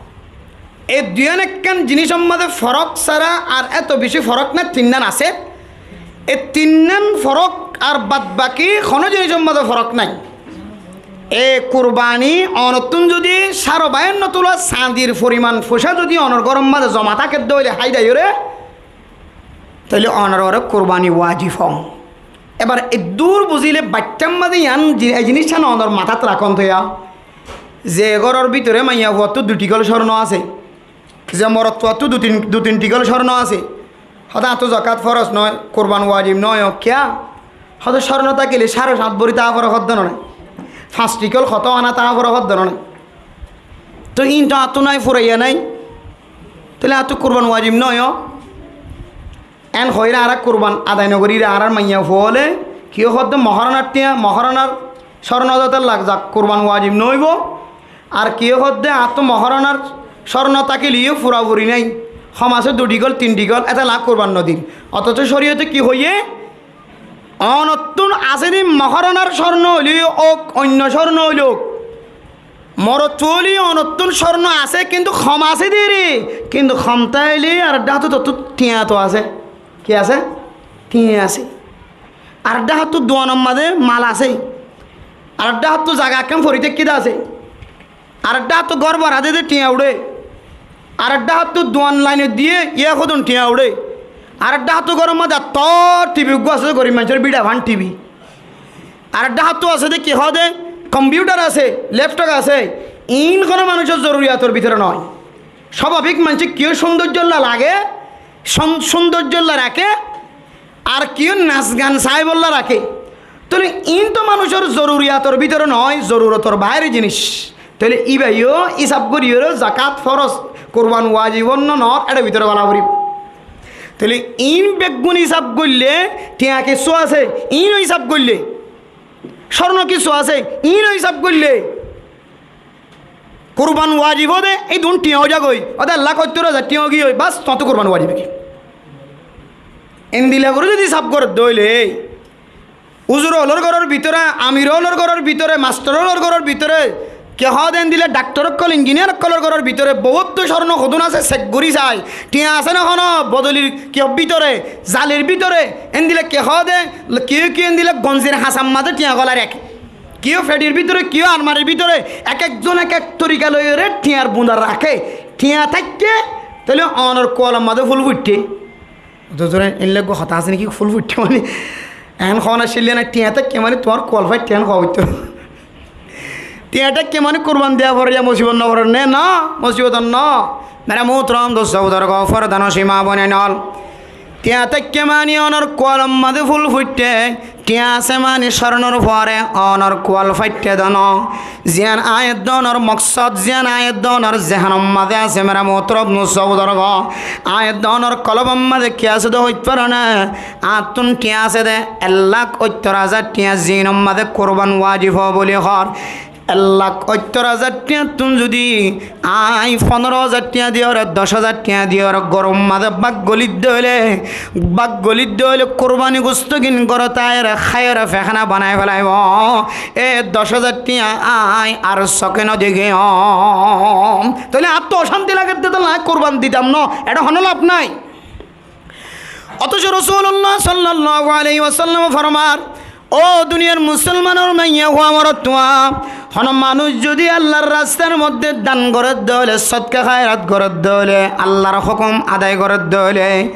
e duiyan ekkán jinisor mazé forok sára ar eto beci forok nái, tinnan asé. E tinnan forok ar bad baki hono jinisor mazé forok nái. E kurbani onottún zodi cáro baáno tula sandir foriman foicá zodi onor góror mazé zoma táke de óile hái daiyóre, tóile onor uore kurbani wajib ó. Ebar eddúr buzíle baiththár mazé yián ji-, ei jiníccán onor matát rakón toiyá. Ze góror bútore maiyafuattú dui thikól córno asé, ze morotfuattú dui tin, dui tin thikól córno asé, hoódde añáttu zakát fóros noó, kurban wajib noó, kiyá? Hoódde córno tákile cáre háñt bóri táa foré hoódde noó né, fañs thikól hotó aná táa foré hoódde noó né. Tói íin toó añáttu nái, furaiya nái, tóile añáttu kurban wajib noó. Eén hoiyére añára kurban adai nogoríre, añárár maiyafuaóle kiyé hoódde mohóranár thiañ, mohóranár córno de étella zak, kurban wajib noóibou. Ar kiyé hoódde añáttu mohóranár córno tákile yó furafuri nái, hom asé dui thikól, tin thikól, étella kurban nodir. Otocó córiyote ki hoiyé? Onottún asé dé mohóranár córno óile ók, oinno córno óile ók, morotfua óile onottún córno asé, kintu hom asé dé ré, kintu hom táile areddá hátot ottú thiañ to asé. Ki asé? Thiañ asé. Areddá hátot duanor mazé mal asé. Areddá hátot zaga ekkán fori táikke de asé. Areddá hátot gór bára dede thiañ uçé. Areddá hátot duan lainot diyé, yé hodún thiañ uçé. Areddá hátot góror mazé ettór tibi uggúa asé dé, gorib maincór bíça fán tibi. Areddá hátot asé dé ki hoódde, kompiuthar asé, lepthop asé. Iín honó manúicor zoruriyator bútore noó. Sábabik maincé kiyó cúndoijjólla lage, cún-, cúndoijjólla raké, ar kiyó nas gan saáibolla raké. Tóile iín to manúicor zoruriyator bútore noó, zorurotor baáire jiníc. Tóile íbayó ísab goríyoré zakát fóros, kurban wajib ónno noó, éçe bútore bála foribóu. Tóile iín beggún ísab goillé, thiañ kissú asé, iíno ísab goillé, córno kissú asé, iíno ísab goillé, kurban wajib óde, ídun thiañ ói zagói, óde ek lak óttor házar thiañ ói giyói, bas, tuáñttu kurban wajib ói giyói. Endilla gorí zodi ísab gorédde óile, úzur ólor góror bútore, amir ólor góror bútore, mastor ólor góror bútore, ki hoódde endilla daktor ókkol, injiniyar ókkolor góror bútore, boóuttu córno hodún asé, sek gorí sai, thiañ asé né honó bodolir ki bútore, zalir bútore, endilla ki hoódde, kiyó kiyó endilla gonzir hañsar mazé thiañ gólai raké. Kiyó feçir bútore, kiyó almarir bútore, ek ekzon ek ek torika loiyóre thiañr bunda raké. Thiañ táikke, tóile onor kualor mazé fúl fuitthe. Duzure, eénlla eggúa hotá asé né ki, fúl fuitthe mani? Eén hoóna cílla nái, thiañ táikke mani tuáñr kual faitthe, eén hoó foittó. Thiañ táikke mani kurban diya forer, yá mosibot no forer né? No, mosibot no. Mere muhtarom dustó buzurgó, fordanocin maa boináinol, thiañ táikke mani onor kualor mazé fúl fuitthe, thiañ asé mani córnor fuare onor kual faitthe de noó. Ziyán aññí edde onor moksód, ziyán aññí edde onor zehenor mazé asé, mere muhtarom dustó buzurgó, aññí edde onor kolbor mazé ki asé de hoit faro né? Añáttun thiañ asé de ek lak óttor házar thiañ, ziínor mazé kurban wajib ó buli hoór. Ek lak óttor házar thiañttún zodi aññí fondoro házar thiañ diyóre, doc házar thiañ diyóre góror mazé bák golídde óile, bák golídde óile kurbani gustó gín górot aiyóre háiyore fekhána banai félaibóu. E doc házar thiañ aññí ar sóke no dekíyum. Tóile añáttu ocánti lagedde, tóile aññí kurban ditam noó, eçé honó laf nái. Otoco Rosulullah sallallahu alaihi wasallam formar, "Ó duniyar musolmanor maiyafua morotfua, honó manúic zodi Allar rastar modde dan gorédde óile, sodka háirat gorédde óile, Allar hókum adai gorédde óile,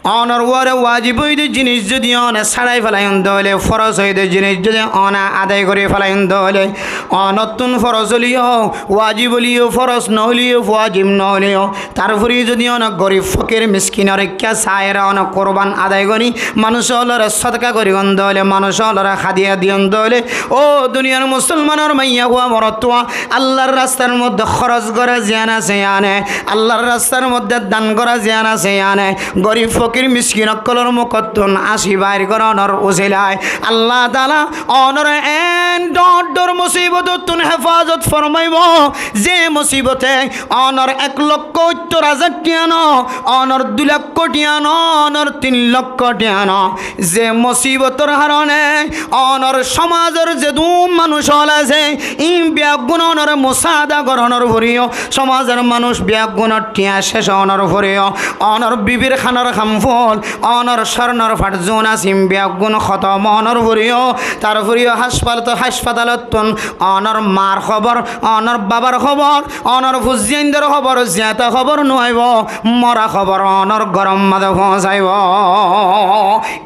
onor uore wajib óide jinis zodi one sáçai félaiyónde óile, foros óide jinis zodi one adai gorí félaiyónde óile, onottún foros óileyo, wajib óileyo, foros no óileyo, wajib no óileyo, tarfore zodi one gorib fokir miskinor ikká saiyóre one kurban adai gorí, manúic ólore sodka goríyónde óile, manúic ólore hádiya diyónde óile, ó duniyar musolmanor maiyafua morotfua, Allar rastar modde hóros gora ziyán asé yíane, Allar rastar modde dan gora ziyán asé yíane, gorib fokir miskin ókkolor mukottún ásí bair gorónor usilai Allah taala onore en dor dor musibotottún hefazot formaibo, ze musibote onor ek lokko óttor házar thiañ no, onor dui lokko thiañ no, onor tin lokko thiañ no, ze musibotor harone onor somazor zedún manúic ól asé, ín beggún onore musaada gorónor foriyó, somazor manúic beggúnor thiañ céc ónor foriyó, onor bibir hánor ham Ful, onor córnor far zun asé, beggún hótom onor foriyó, tar foriyó háspatalottún onor mar hóbor, onor babar hóbor, onor fuain dor hóbor, zeta hóbor no aibó, mora hóbor onor góror mazé foóñsaibo.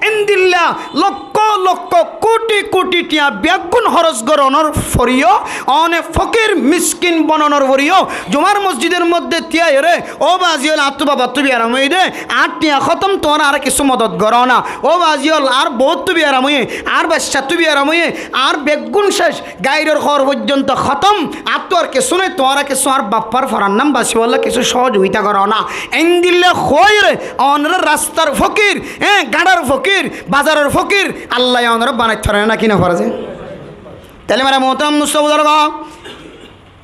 Endilla lokko lokko, koti koti thiañ beggún hóros gorónor foriyó, one fokir miskin bononor foriyó, Jumar mosjidor modde thiaiyóre, ó bazi ól, añáttu babattú biyaram óiye dé, añár thiañ hótom, tuáñra añáre kessú modot goró na. Ó bazi ól, añár bouttú biyaram óiye, añár baiccáttu biyaram óiye, añár beggún céc, gairor hóbor foijjonto hótom, añáttu ar kessú nái, tuáñra kessú añár baffár foran nam basibólla kessú sóhojogita goró na. Endilla hoóiyoré, onoré rastar fokir, e, gáñçar fokir, bazaror fokir, Allaye onoré banait fare né náki no fare? Tóile mere muhtaram dustó buzurgó,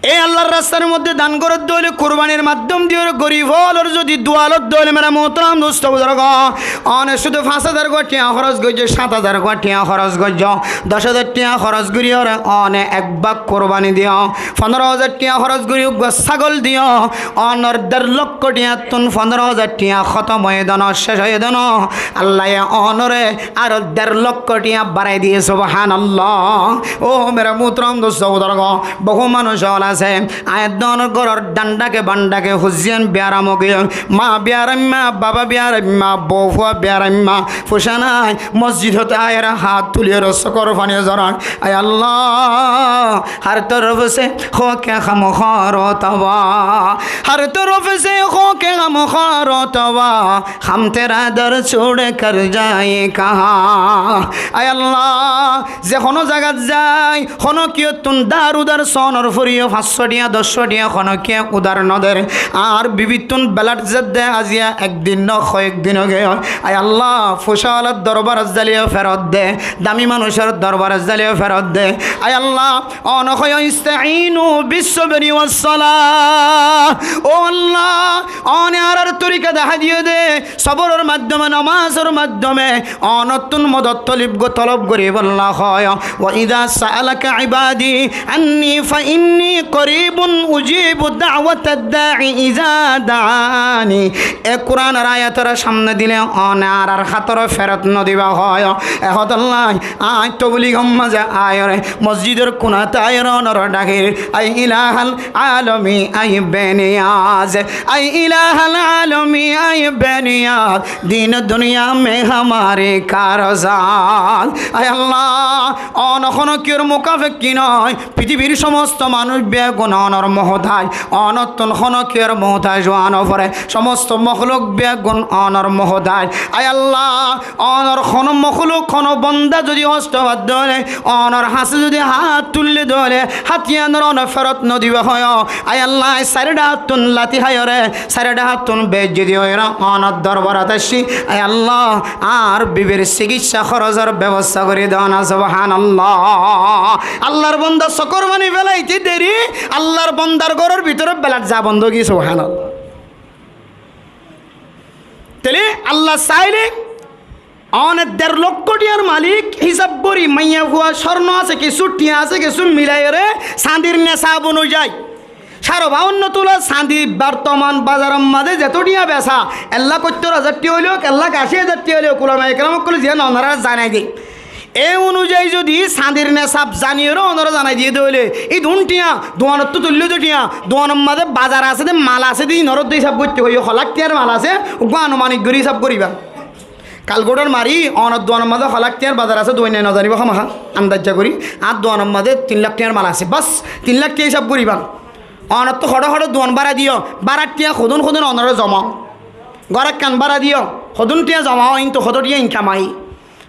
e Allar rastar modde dan goródde óile kurbanir maddom diyoré gorib ólor zodi dua lodde óile mere muhtaram dustó buzurgó, one cúdu fañs házar gua thiañ hóros goijjó, sát házar gua thiañ hóros goijjó, doc házar thiañ hóros goríyoré one ek bák kurbani diyó, fondoro házar thiañ hóros gorí uggúa ságol diyó, onor der lokko thiañttún fondoro házar thiañ hótom óiye dé no, céc óiye dé no, Allaye onoré aró der lokko thiañ barai diyé, subhánallah. Ó mere muhtaram dustó buzurgó, bohú manúic ól asé, aññí edde onor góror dhandhake bandhake fuain biyaram ói giyói, ma biyaram, ma baba biyaram, ma bou fua biyaram, ma fucá nái, mosjidot aiyóre hát tuliyóre sókor faní zorar. Ay Allah, ہر طرف سے خاک غم خوار و تباہ، ہر طرف سے خاک غم خوار و تباہ، ہم تیرا در چھوڑ کر جائیں کہاں۔ Ay Allah, ze honó zagat zai, honókiyottún dár udár soónor foriyó, fañs cót thiañ, doc cót thiañ honókiye udár no der. Añár bibittún belad zedde aziya ek din no, hoyek din ói giyói. Ay Allah, fucá ólor dorbarot zaileyó ferot de, dami manúicor dorbarot zaileyó ferot de. Ay Allah, one hoiyó, استعينوا بالصبر والصلاة. Ó Allah, one añárar torika dahái diyó dé, soboror maddome, nomazor maddome, onottún modot tolob go-, tolob goríbolla hoiyó. وإذا سألك عبادي عني فإني قريب أجيب دعوة الداع إذا دعان. E Kuranor ayator samne dile one añárar hátor ferot no diba hoiyó. E hotálla aññí tobligor mazé aiyóre, mosjidor kunat aiyóre onoré dhakir, ay ilahal alami, ay beniyaz, ay ilahal alami, ay beniyaz, din duniya mein hamare karozaz. Ay Allah, one honókiyor mukafekki no, fitibir somosto manúic beggún onor muhtaj, onottún honókiyor muhtaj ówa no fore, somosto mohluk beggún onor muhtaj. Ay Allah, onor honó mohluk, honó bonda zodi hosto fadde óile, onor hañsé zodi hát tuille dé óile, hát iyanor one ferot no diba hoiyó. Ay Allah, aññí sairó dhákottún lati háiyoré, sairó dhákottún beizzoti óiyoré onor dorbarot aiccí. Ay Allah, añár bibir sikissá horosor bebosta gorí do na, subhánallah. Allar bonda sókor faní felaité deri, Allar bondar góror bútore belad za bondo ói giyé, subhánallah. Tóile Allah sailé, one der lokko thiañr malik hísab gorí, maiyafua córno asé, kessú thiañ asé, kessú milaiyoré, sañdir nesab onuzai, sáre báwanno tula sañdi bortoman bazaror mazé zeto thiañ besa, ek lak óttor házar thiañ óile ók, ek lak ací házar thiañ óile ók, ulamaye keram ókkole ziyán onoráre zanai de. E onuzai zodi sañdir nesab zaniyoré onoré zanai diyé dé óile, ídun thiañ, duanottú tuillé dé thiañ, duanor mazé bazar asé dé, mal asé dé, ínoré dé hísab goitté hoiyé, ho lak thiañr mal asé, uggúa anumanik gorí hísab goríba. Kalkulétar mari, onor duanor mazé ho lak thiañr bazar asé, duainna nozanibo hámaha, andazza gorí, añár duanor mazé tin lak thiañr mal asé, bas, tin lak thiañ hísab goríba. Onottú hoçé hoçé duan bára diyó, bárar thiañ hodún hodún onoré zoma. Gór ekkán bára diyó, hodún thiañ zoma ó, íntu hoto thiañ inkam aiyé.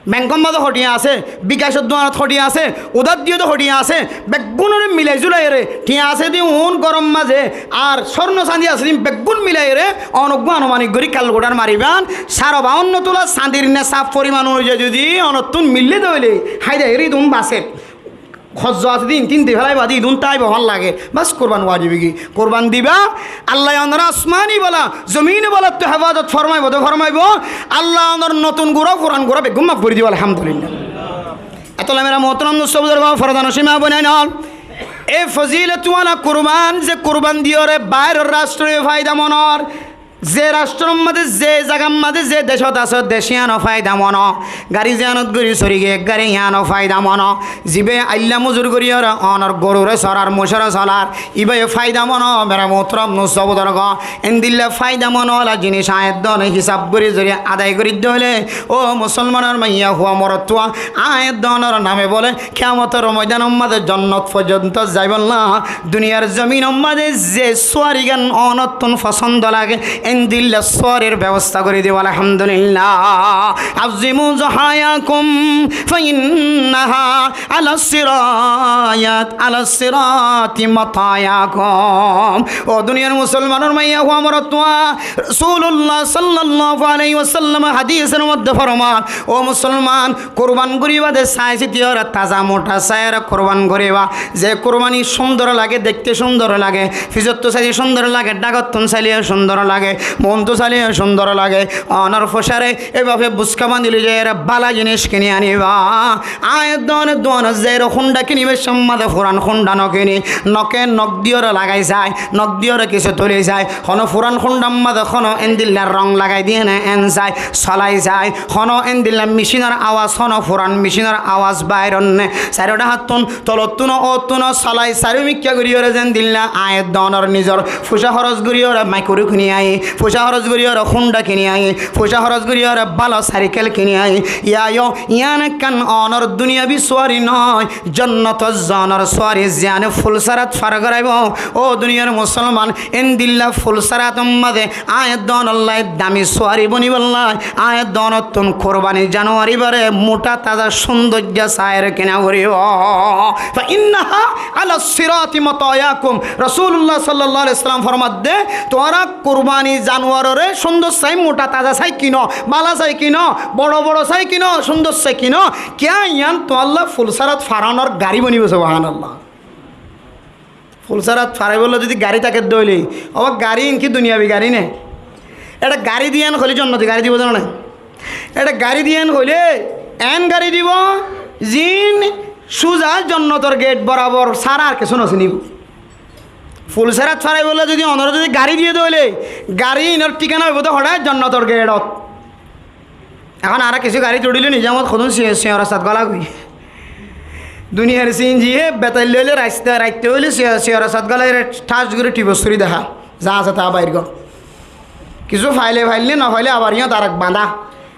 Benkor mazé ho thiañ asé, bikacor duanot ho thiañ asé, udár diyó dé ho thiañ asé, beggúnoré milai zulaiyoré, thiañ asé dé uún góror mazé, ar córno sañdi asé dé beggún milaiyoré, onoggúa anumanik gorí kalkulétar mariban, sáre báwanno tula sañdir nesab foriman onuzai zodi onottún mille dé óile, háida eri dun basé. Hozzo asé dé ín tin di félai bade ídun táibo fán lage. Bas, kurban wajib ói giyé. Kurban diba, Allaye onoré asmani bala, zomini balattú hefazot formaibo dé formaibo. Allaye onor notun gura, furan gura beggún maf gorí dibo, alhamdulillah. Etolla mere muhtaram dustó buzurgó, fordanocin ma boinain ól, e fozilot wala kurban, ze kurban diyoré bairor rastro faida monor, Ze rastrór mazé, ze zagar mazé, ze decót asó, dec yíano fáidamon. Gari ziyánot gorí sóri giyé, gari yíano fáidamon. Zibá ailla mozur gorí óre onor gorure sorar, moicóre solar, ibáyo fáidamon, mere muhtarom dustó buzurgó. Endilla fáidamon ola jinis aññí edde one hisab gorí zodi adai gorí dóile, ó musolmanor maiyafua morotfua, aññí edde onor name bóle kiyamotor moidanor mazé jonnot foijjonto zaibolla. Duniyar zominor mazé ze suwarigan onottún fosóndo lage, endilla suwarir bebosta gorí dibo, alhamdulillah. Azzimu zahayakum fa innaha ala sirat, ala sirati matayakum. Ó duniyar musolmanor maiyafua morotfua, Rosulullah sallallahu alaihi wasallam hadisor modde forman, ó musolman, kurban goríba de sai siti óre taza mota sai óre kurban goríba. Ze kurbani cúndor lage, dekte cúndor lage, fisottú saile cúndor lage, dhagottún saile cúndor lage, muúntu saile cúndor lage. Onor fucáre eibáfe buska bandí loi zaiyóre bála jinis kini aniba. Aññí edde one duanot zaiyóre húnda kinibar somot furan húnda no kini, noke nok diyóre lagai sai, nok diyóre kissú tuli sai, hono furan húndar mazé hono endilla rong lagai diyé né en sai, solai sai, hono endilla micinor awaz, hono furan micinor awaz bair ór né. Sairó dhahattún, tolottún, óttún solai, sairó mikká gorí óre zendilla aññí edde onor nizor fucá hóros gorí óre maikuru kini aññí, fucá hóros gorí óre húnda kini aññí, fucá hóros gorí óre bála saikel kini aññí. Yá yó, yían ekkán onor duniyabi suwari no, jonnotor zonor suwari, ziyane fulsarat far goráibo. Ó duniyar musolman, endilla fulsarator mazé aññí edde onolla dami suwari bonibálla, aññí edde onottún kurbani januwar ibáre mota taza cúndoijja sai óre kina goríbo. Fa innaha ala sirati matayakum. Rosulullah sallallahu alaihi wasallam formadde, tuáñra kurbani januwarore cúndor sai, mota taza sai kino, bála sai kino, boro boro sai kino, cúndor sai kino. Kiyá yían tuáñlla fulsarat faranor gari bonibo, subhanallah. Fulsarat faraibólla zodi gari táke dóile, óba gari inki duniyabi gari né? Eçé gari diyan hoilé jonnoti gari dibo zano né? Eçé gari diyan hoilé en gari dibo, zin suza jonnotor gate borabor sára ar kessú no sinibo. Fulsarat faraibólla zodi onore zodi gari diye dóile, gari inor thíkana óibo de hoçé? Jonnotor gate ot. Ehón añára kissú garit uçíle nizamot hodún si-, siñor rastat gola goi. Duniyar C N G ye betail loile rasta, raitta óile si-, siñor rastat gola ere thác gorí thibos gorí deha. Za asé ta bair gor. Kissú faile faile, no faile abar yíot arek bañdá.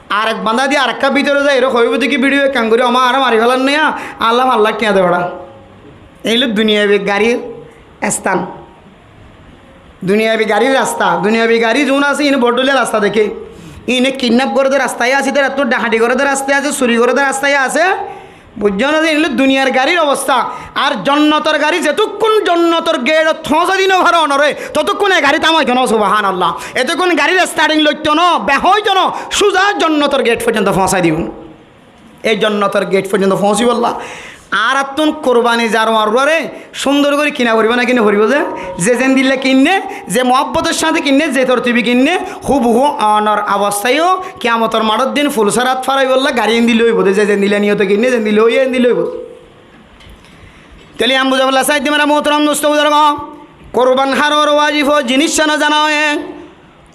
Arek bañdá di arekká bútore zai ere hoibo de ki video ekkán gorí, omá añáre mari felar né, Allah Allah kiñá de beçá. Ei óilo duniyabi garir están. Duniyabi garir rasta, duniyabi gari zun asé, ine bor dhoilla rasta deké. Ine kidnap goré de rasta yó asé, de rattú dahati goré de rasta yó asé, suri goré de rasta yó asé. Buijjó né? Ine óilo duniyar garir obosta. Ar jonnotor gari zetukkún jonnotor gate ot foóñsai di no fare onore, totukkún e gari tama óito no, subhanallah. Etukkún garir starting loitto no, beha óito no, suza jonnotor gate foijjonto foóñsai dibo. Ei jonnotor gate foijjonto foóñsibólla añárattún kurbani januwar uore cúndor gorí kina foribó né, kina foribó ze, ze zendilla kinné, ze muhábbotor sáñte kinné, ze tortibi kinné, húbuhú onor obosta yó kiyamotor maçór din fulsarat faraibólla gari endilla óibo de, ze zendilla niyote kinné, zendilla óiye endilla óibo. Tóile yián buzaibolla saidde mere muhtarom dustó buzurgó, kurban haror wajib ó jinis cán zana óiye.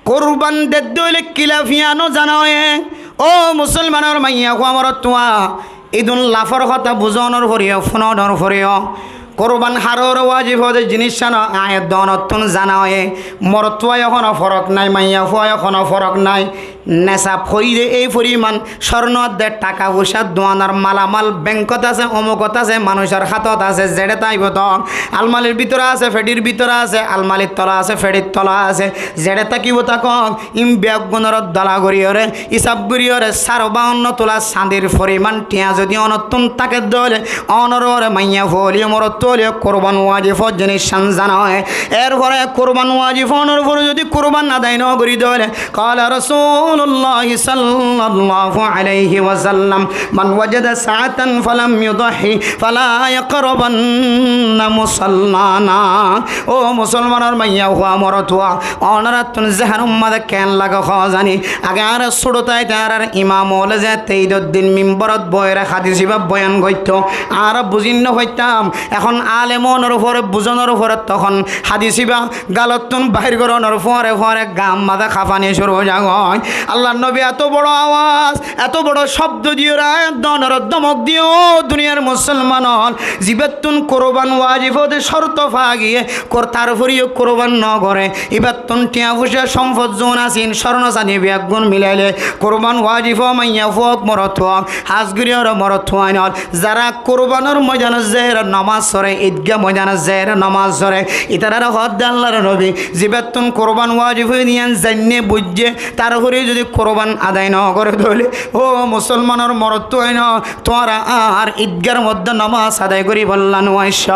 Kurban dedde óile ki laf yían ó zana óiye. Ó musolmanor maiyafua morotfua, idún lafor hotá buzonor foriyó, funonor foriyó. Kurban haror wajib ó de jinis cán aññí edde onottún zana óiye. Morotfua yó hono forok nai, maiyafua yó hono forok nai. Nesab hoiyé de ei foriman córno de, thaka foicá, duanar malamal, benkot asé, omukot asé, manúicor hátot asé, zeçé táibo tók, almarir bútore asé, feçir bútore asé, almarir tola asé, feçir tola asé, zeçé tákibo tákok, ín beggúnore dola goríyore, hísab goríyore, sáre baáno tola sañdir foriman thiañ zodi onottún táke dóile, onor uore maiyafua óile, morotfua óile, kurban wajib ó jinis cán zana óiye. Erfore kurban wajib ónor fore zodi kurban adai no gorí dóile, qala Rasul Rasulullah sallallahu alaihi wasallam, "Man wajada sa'atan falam yudahhi fala yaqrabanna musallana." Ó musolmanor maiya fua, morot fua, ónorattún zeén ummade keén lage hoó zani? Age añára sóço táite añárar imam ókkole zeéñtte idor din mimborot boiyóre hadis ibá boyan goittó, añára buzí no faittám. Ehón alem ónor uore, buzonor uore, tohón hadis ibá galottún bair gorónor fore fore gaar mazé hafani cúru ói zagói. Allar nobi eto boro awaz, eto boro cóbdo diyóre, ayat dónore domok diyé, ó duniyar musolman ókkol, zibáttun kurban wajib óde córto faa giyé, kor-, tarfore yó kurban no goré, ibáttun tiañ foicá, cómpot zun asé, córno sani beggún milailé kurban wajib ó, maiya fua ók, morot fua ók, hás gorí óre morot fua ókkol, zará kurbanor moidanot zaiyóre nomaz foré, idgá moidanot zaiyóre nomaz foré, ítarare hoódde Allar nobi, zibáttun kurban wajib óiye de yián zainé buijjé, tarfore zodi kurban adai no goré dóile, ó musolmanor morot fua ókkol, tuáñra ar idgar modde nomaz adai goríbolla no aiccó.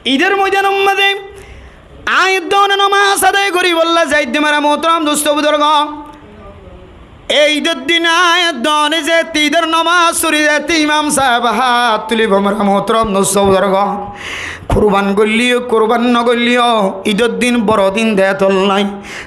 Idor moidanor mazé aññí dóne nomaz adai goríbolla zaidde, mere muhtaram dustó buzurgó. E idor din aññí dóne zeéñtte idor nomaz fori zeéñtte imam sábe hát tulibó, mere muhtaram dustó buzurgó. Kurban goillé yó, kurban no goillé yó, idor din boro din de tolla.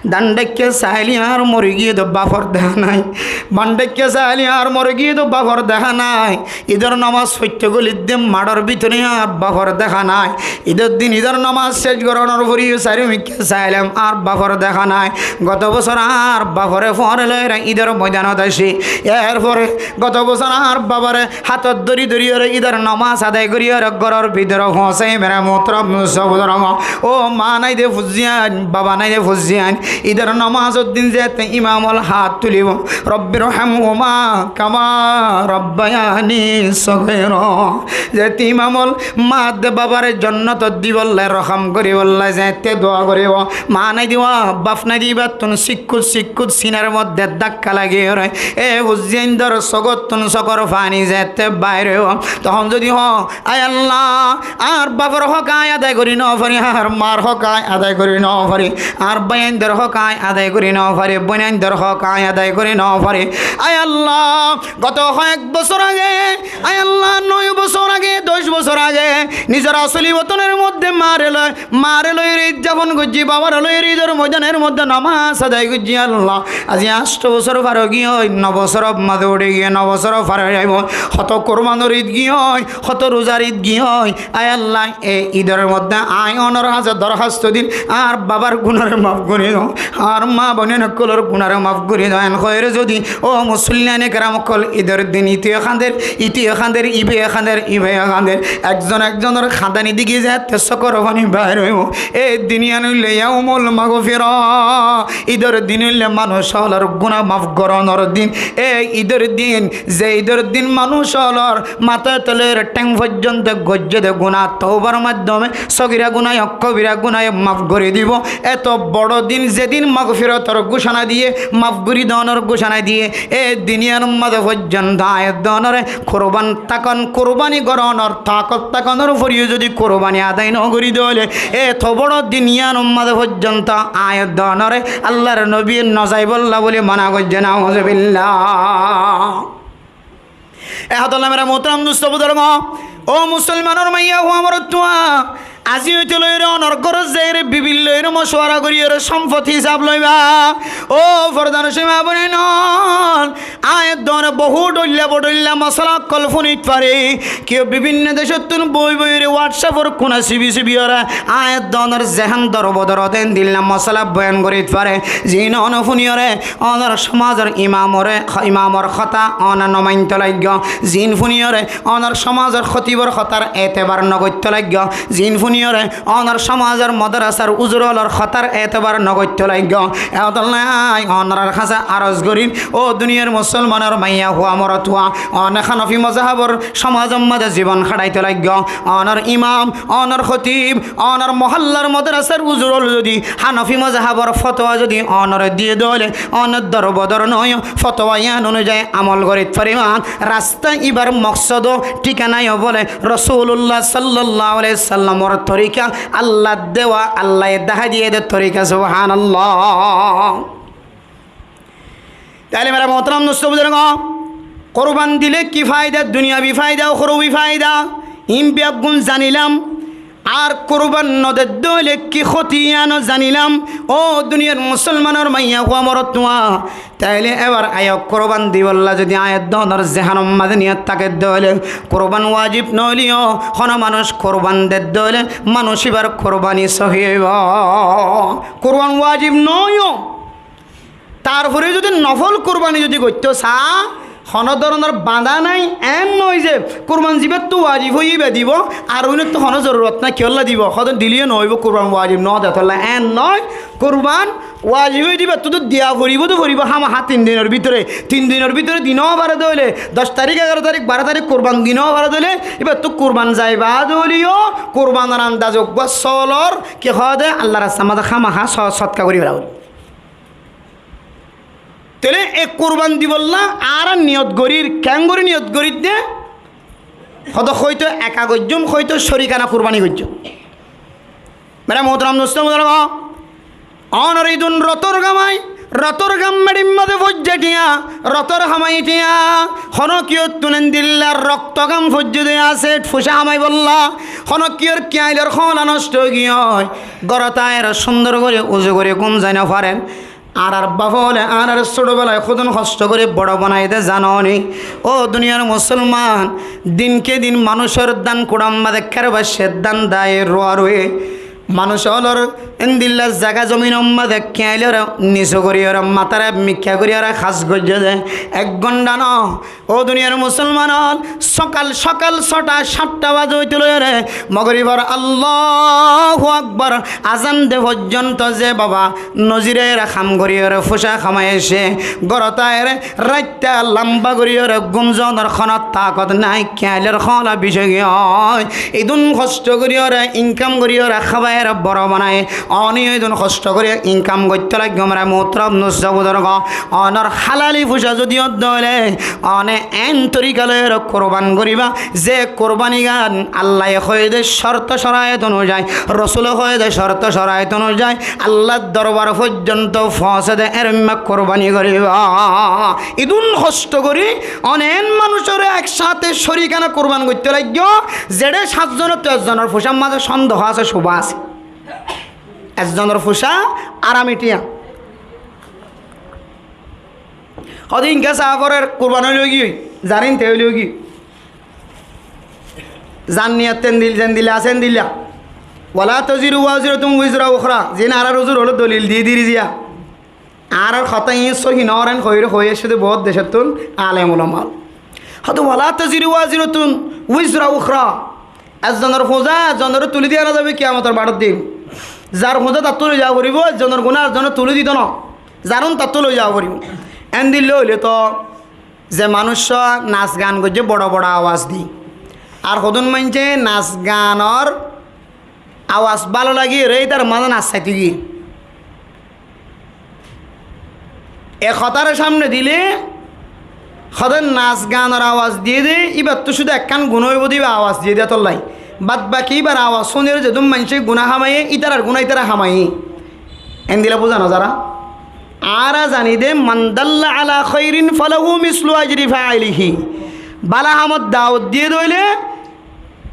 Dán dháikka sailé ar mori giyé de bafor dehá nái. Bám dháikka sailé ar mori giyé de bafor dehá nái. Idor nomaz foitté goillé de maçor bútore ar bafor dehá nái. Idor din idor nomaz céc gorónor fore yó sairó mikká sailám, ar bafor dehá nái. Goto bosór ar bafore fuáñre loiyóre idor moidanot aiccé. Erfore goto bosór ar babare hátot dóri dóri óre idor nomaz adai gorí óre góror bútore foóñsai, mere muhtaram dustó buzurgó. Ó maa nái de fuain, baba nái de fuain, idor nomazor din zeéñtte imam ókkol hát tulibó, "Rabbi irhamhuma kama rabbayani sagira." Zeéñtte imam ókkol maa de babare jonnotot dibolla, rohom goríbolla zeéñtte dua goríbo, maa nái de, baf nái de, ibáttun sikkut sikkut sinar modde dhákka lagiyóre e fuaindor sókottun sókor faní zeéñtte bair óibo, tohón zodi hoó, "Ai Allah, añár bafor hók aññí adai gorí no fari, añár maar hók aññí adai gorí no fari, añár báiyaindor hók aññí adai gorí no fari, bóinaindor hók aññí adai gorí no fari. Ai Allah, goto hoyek bosór age, ai Allah, noi bosór age, doc bosór age, nizor asóli wotonor modde maare loi, maare loiyóre id zafon goijjí, babare loiyóre idor moidanor modde nomaz adai goijjí Allah. Aijja ancto bosór far ói giyói, no bosór mazé uçí giyói, no bosór far ói zaibói. Hoto kurbanor id giyói, hoto ruzar id giyói. Ai Allah, e idor modde aññí ónor hañsé dorhasto dil, añár babar gunáre maf gorí do, añár maa boinain ókkolor gunáre maf gorí do." En hoiyóre zodi, ó musolman keram ókkol, idor din ite kander, ite kander, ibe kander, ibe kander, ekzon ekzonor kañdani deki zeéñtte sókor faní bair óibo. E din yián óilde yaumul magfira. Idor din óilde manúc ókkolor guná maf gorónor din. E idor din, ze idor din manúc ókkolor matá tolor théng foijjonto goijjé de guná toubar maiddome sogira guná yó kobira guná yó maf gorí dibo. Eto boro din, ze din magfirotor gucona diyé, maf gorí donor gucona diyé, e din yián mazé foijjonto aññí dónore kurban tákon, kurbani gorónor takot tákonor fore yó zodi kurbani adai no gorí dóile, eto boro din yián mazé foijjonto aññí dónore Allar nobiye no zaibolla buli mana goijjé, nauzubillah. E hotólla mere muhtaram dustó buzurgó, ó musolmanor maiya fua morot fua, aijja óite loiyóre ónor górot zaiyóre bibir loiyóre mocuwara goríyore cómpot hísab loiba. Ó fordanocin maa boinain ókkol, aññí dóne bohút dhoilla bodhoilla mosala ókkol fúnit fari. Kiyó bibinno decóttun boi boiyóre WhatsApp-or kuna sibi sibiyóre aññí dónor zehén dor bodor óde endilla mosala boyan gorít fare. Ziín óne fúniyóre ónor cómazor imamore, imamor hotá óne no maintó laiggó. Ziín fúniyóre ónor cómazor hótibor hotár etebar no goittó laiggó. Ziín fúniyóre ónor cómazor modorasár uzur ólor hotár etebar no goittó laiggó. Etólla aññí ónorar hañsé aros gorír, ó duniyar musolmanor maiya fua morot fua, óne Hánafi mozhabor cómazor modé zibon háçaitó laiggó. Ónor imam, ónor hótib, ónor mohóllar modorasár uzur ól zodi Hánafi mozhabor fotowa zodi ónore diyé dóile, óne dor bodor noói, fotowa yían onuzai amol gorít faribán. Rasta íbar moksod ó thíkana yó bóle Rosulullah sallallahu alaihi wasallamor torika, Allah dewa, Allah e dahái diyé dé torika, subhánallah. Taile mere muhtaram dustó buzurgó, kurban dile ki faida, duniyabi faida, ukhrabi faida, iín beggún zanilam. Ar kurban no dedde óile ki kóti, yíano zanilam. Ó duniyar musolmanor maiyafua morotfua, taile ebar aiyó kurban dibolla zodi aiyó dónor zehénor mazé niyot táke dé óile, kurban wajib no óileyo, hono manúic kurban dedde óile manúic íbar kurbani sóhi óibo. Kurban wajib no óiyo. Tarfore zodi nofol kurbani zodi goittó saá, hono dóronor bañdá nái, eén noói ze kurban zibáttu wajib óiye íba dibo, ar uinottú hono zorurot nái, kiyólla dibo? Hodún dileyo noóibo, kurban wajib noó dé tolla, eén noói. Kurban wajib óiye dé íbattú tó diya foribó, tó foribó hámahá tin dinor bútore. Tin dinor bútore di nofaré dé óile, doc tarík, egaro tarík, baró tarík kurban di nofaré dé óile, íbattú kurban zai baade óileyo kurbanor andaz uggúa sóolor ki hoó dé Allar rastar mazé hámahá só-, sótka gorí fela foribó. Tóile e kurban dibolla añára niyot gorír, keéngorí niyot gorír dé? Hodó hoito eka goijjúm, hoito córikana kurbani goijjúm. Mere muhtaram dustó buzurgó, onor idún rotor gamai, rotor gam meçir mazé foijjé thiañ, rotor hamai thiañ, hono kiyóttun endilla rokto gam foijjé dé asé, fucá hamaibolla, hono kiyór kiailor hóola noctó ói giyói, górot aiyóre cúndor gorí uzu gorí gúm zai nofarér. Añárar bafóle añáráre sóço bélai hodún hoctó gorí boro banaiyé dé zano ni? Ó duniyar musolman, dinke din manúicor dán kuçar mazé kérbaccé, dán dai, ruwa ruwi. Manúic ólor endilla zaga zominor mazé kiailóre nisu goríyore, matáre mikká goríyore ham goijjé dé. Ek gónda no, ó duniyar musolman ól, sokal sokal sóta sátta bazé óite loiyóre mogoribor Allahu Akbar azan de foijjonto ze baba nozire ham goríyore fucá hamai aiccé, górot aiyóre raitta lamba goríyore gúm zonor honó takot nái, kiailor hóola beci ói giyói. Idún hoctó goríyore, inkam goríyore hábaiyóre boro banaiyé. One yó idún hoctó gorí inkam goittó laiggó, mere muhtaram dustó buzurgó. Onor hálali fucá zodi ódde óile, one eén torika loiyóre kurban goríba, ze kurbanigan Allaye hoiyé dé corto corait onuzai, Rosule hoiyé dé corto corait onuzai, Allar dorbar foijjonto foóñse dé, ermá kurbani goríba. Idún hoctó gorí, one eén manúicoré ek sáñte córikana kurban goittó laiggó, zeçé sáñt zonottu ezzonor fucár mazé cóndeho asé, cubá asé. Ezzonor fucá arami thiañ. Hodún inká saá forer, kurban óile ói giyói, zar inte óile ói giyói. Zar niyot endil-, zendilla asé endilla. ولا تزر وازرة وزر أخرى. Ziín añárar uzur ókkole dolil diyé dé ziya. Añárar hotá iín sóhi noó, en hoiyóre hoi aiccé dé bout decottún alem ulama. Hodún ولا تزر وازرة وزر أخرى. Ezzonor fúñza ezzonoré tulí diya no zaibo kiyamotor baçór din. Zar fúñza tattú loi zaa foribó, ezzonor guná ezzone tulí dito no. Zarún tattú loi zaa foribó. Endilla óile toó ze manúiccúa nas gan goijjé boro boro awaz di, ar hodún maincé nas ganor awaz bála lagiyóre ítar mazé nas saitó giyé. E hotáre sámne dilé, hodé nas ganor awaz diyé dé, íbattú cúdu ekkán guná óibo dé íba awaz diyé dé tollai. Bad baki íbar awaz fúniyóre zedún maincé guná hamaiyé, ítarar guná ítara hamaiyé. Endilla buzá no zará. Añára zani dé, من دل على خير فله مثل أجر فاعله. Bála hamot dawot diyé dé óile,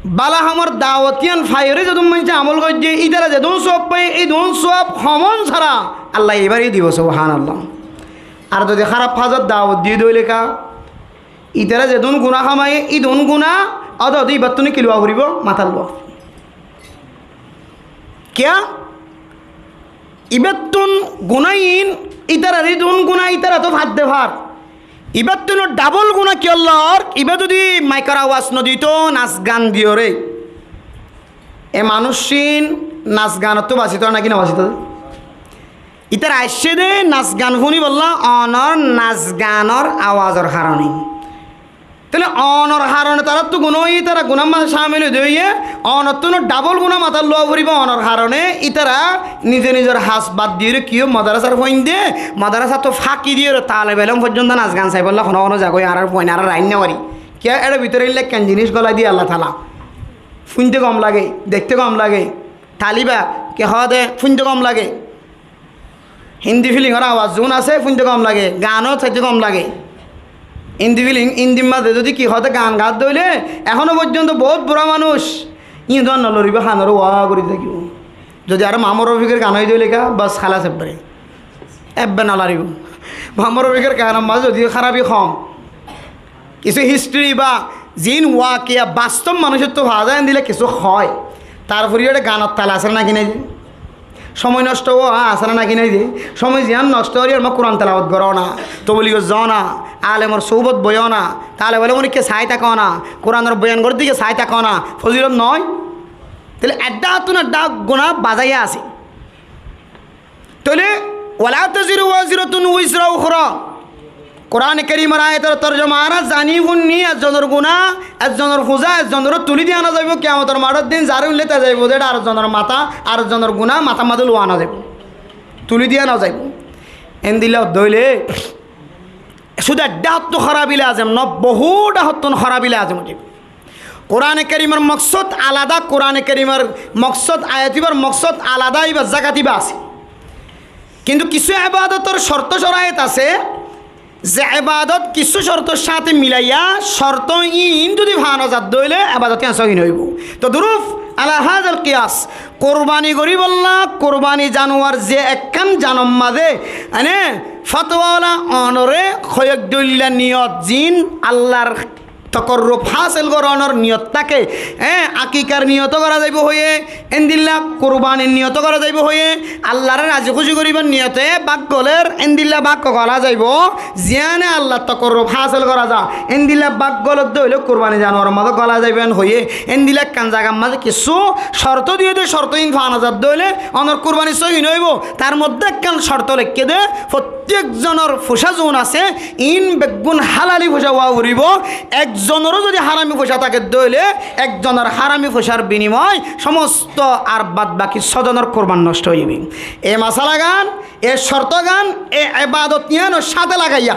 bála hamor dawot yían faiyóre zedún maincé amól goijjé, ítara zedún suab faiyé, ídun suab homón sára Allaye ibáre dibo, subhánallah. Ar zodi háraf házor dawot diyé dé óile ká, ítara zedún guná hamaiyé, ídun guná, óde óde ibáttún ki luwa foribó, matát luwa. Kiyá? Ibáttún guná iín, ítarar ídun guná, ítara toó fadde far. Ibáttunó dhabol guná kiyólla ór, ibá zodi maikor awaz no dito, nas gan diyóre, e manúic ín nas ganottú basito náki no basito? Ítara aiccé dé nas gan fúnibolla onor nas ganor awazor haroné. Tóile onor haroné taráttu guná óiye, ítara gunár mazé cámil ói dé óiye, onottúno dhabol guná matát luwa foribó. Onor haroné ítara nize nizor has bad diyóre kiyó modarásar fuainde, modarásattú fáki diyóre talebe elóm foijjonto nas gan saibolla honó honó zagói añárar fuain añára rain no fari. Kiyá, éçe bútore éilla ekkán ziníc gólai diye Allah taala. Fúinte gom lage, dekte gom lage. Taliba, ki hoó de, fúinte gom lage. Hindi fílingor awaz zuún asé, fúinte gom lage, gaanó saite gom lage. Hindi fíling, Hindir mazé zodi ki hoó de gaan gaát dóile, ehóno foijjonto boóut burá manúic, íin dóu noloribóu, hanoré uwá gorí tákibo. Zodi aró Maámor Rofikor gaan ói dóile ká, bas, hálas ebbare. Ebbe noloribóu. Maámor Rofikor gaanor mazé zodi hárafi hom, kissú hístiri ba ziín wakiya bastob manúicottú faá za, endilla kissú hoó. Tarfore yó ede gaanor tala asé né náki nái de? Cómoi noctho ówa asé né náki nái de? Cómoi ziyán noctho ór, yór mazé Kuran telawot goró na, tobligot zoó na, alemor suhbot boiyó na, talebe elomor ikká saái táko na, Kuranor boyan gorédde ikká saái táko na, fozilot noó? Tóile edde háttun edde guná bazaiya asé. Tóile, ولا تزر وازرة وزر أخرى. Kurane Kerimor ayator torjoma añára zani fúinni, ezzonor guná, ezzonor fusá, ezzonoré tulí diya nozaibóu, kiyamotor maçór din zaré uillé te zaibóu, zeçé arezzonor matá, arezzonor guná matár mazé luwa nozaibóu, tulí diya nozaibóu. Endilla dóile, cúdu edde háttun hárafi lazem noó, bohút háttun hárafi lazem ói zaibóu. Kurane Kerimor moksód alada, Kurane Kerimor moksód, ayat íbar moksód alada, íbar zagat íba asé. Kintu kissú ebadotor corto corait asé, ze ebadot kissú cortor sáñte milaiya, corto íin zodi faa nozar dóile ebadot íin sóhi noóibou. Todruf ala hazal kiyas, kurbani goríbolla, kurbani januar ze ekkán janor mazé, ene, fotowala onoré hoiyek dóilla niyot ziín Allar tokorruf hásil gorónor niyot táke, e, akikar niyoto gorá zaibou hoiyé, endilla kurbanir niyoto gorá zaibou hoiyé, Allaré razi kúci goríbar niyote bák golér, endilla bák gola zaibou, ziyáne Allar tokorruf hásil gorá za, endilla bák golodde óile kurbani januaror mazé gola zaibou en hoiyé, endilla ekkán zagar mazé kissú corto diyé dé, corto ín faa nozar dóile onor kurbani sóhi noóibou. Tar moddé ekkán corto leikké dé, fottíek zonor fusá zuún asé, iín beggún hálali fusá ówa foribóu. Ekzonoró zodi hárami fusá táke dóile, ekzonor hárami fusár binimói somosto ar bad baki sózonor kurban nosto ói zaibói. E masalagán, e cortogán, e ebadot yíanor sáñte lagaiyá.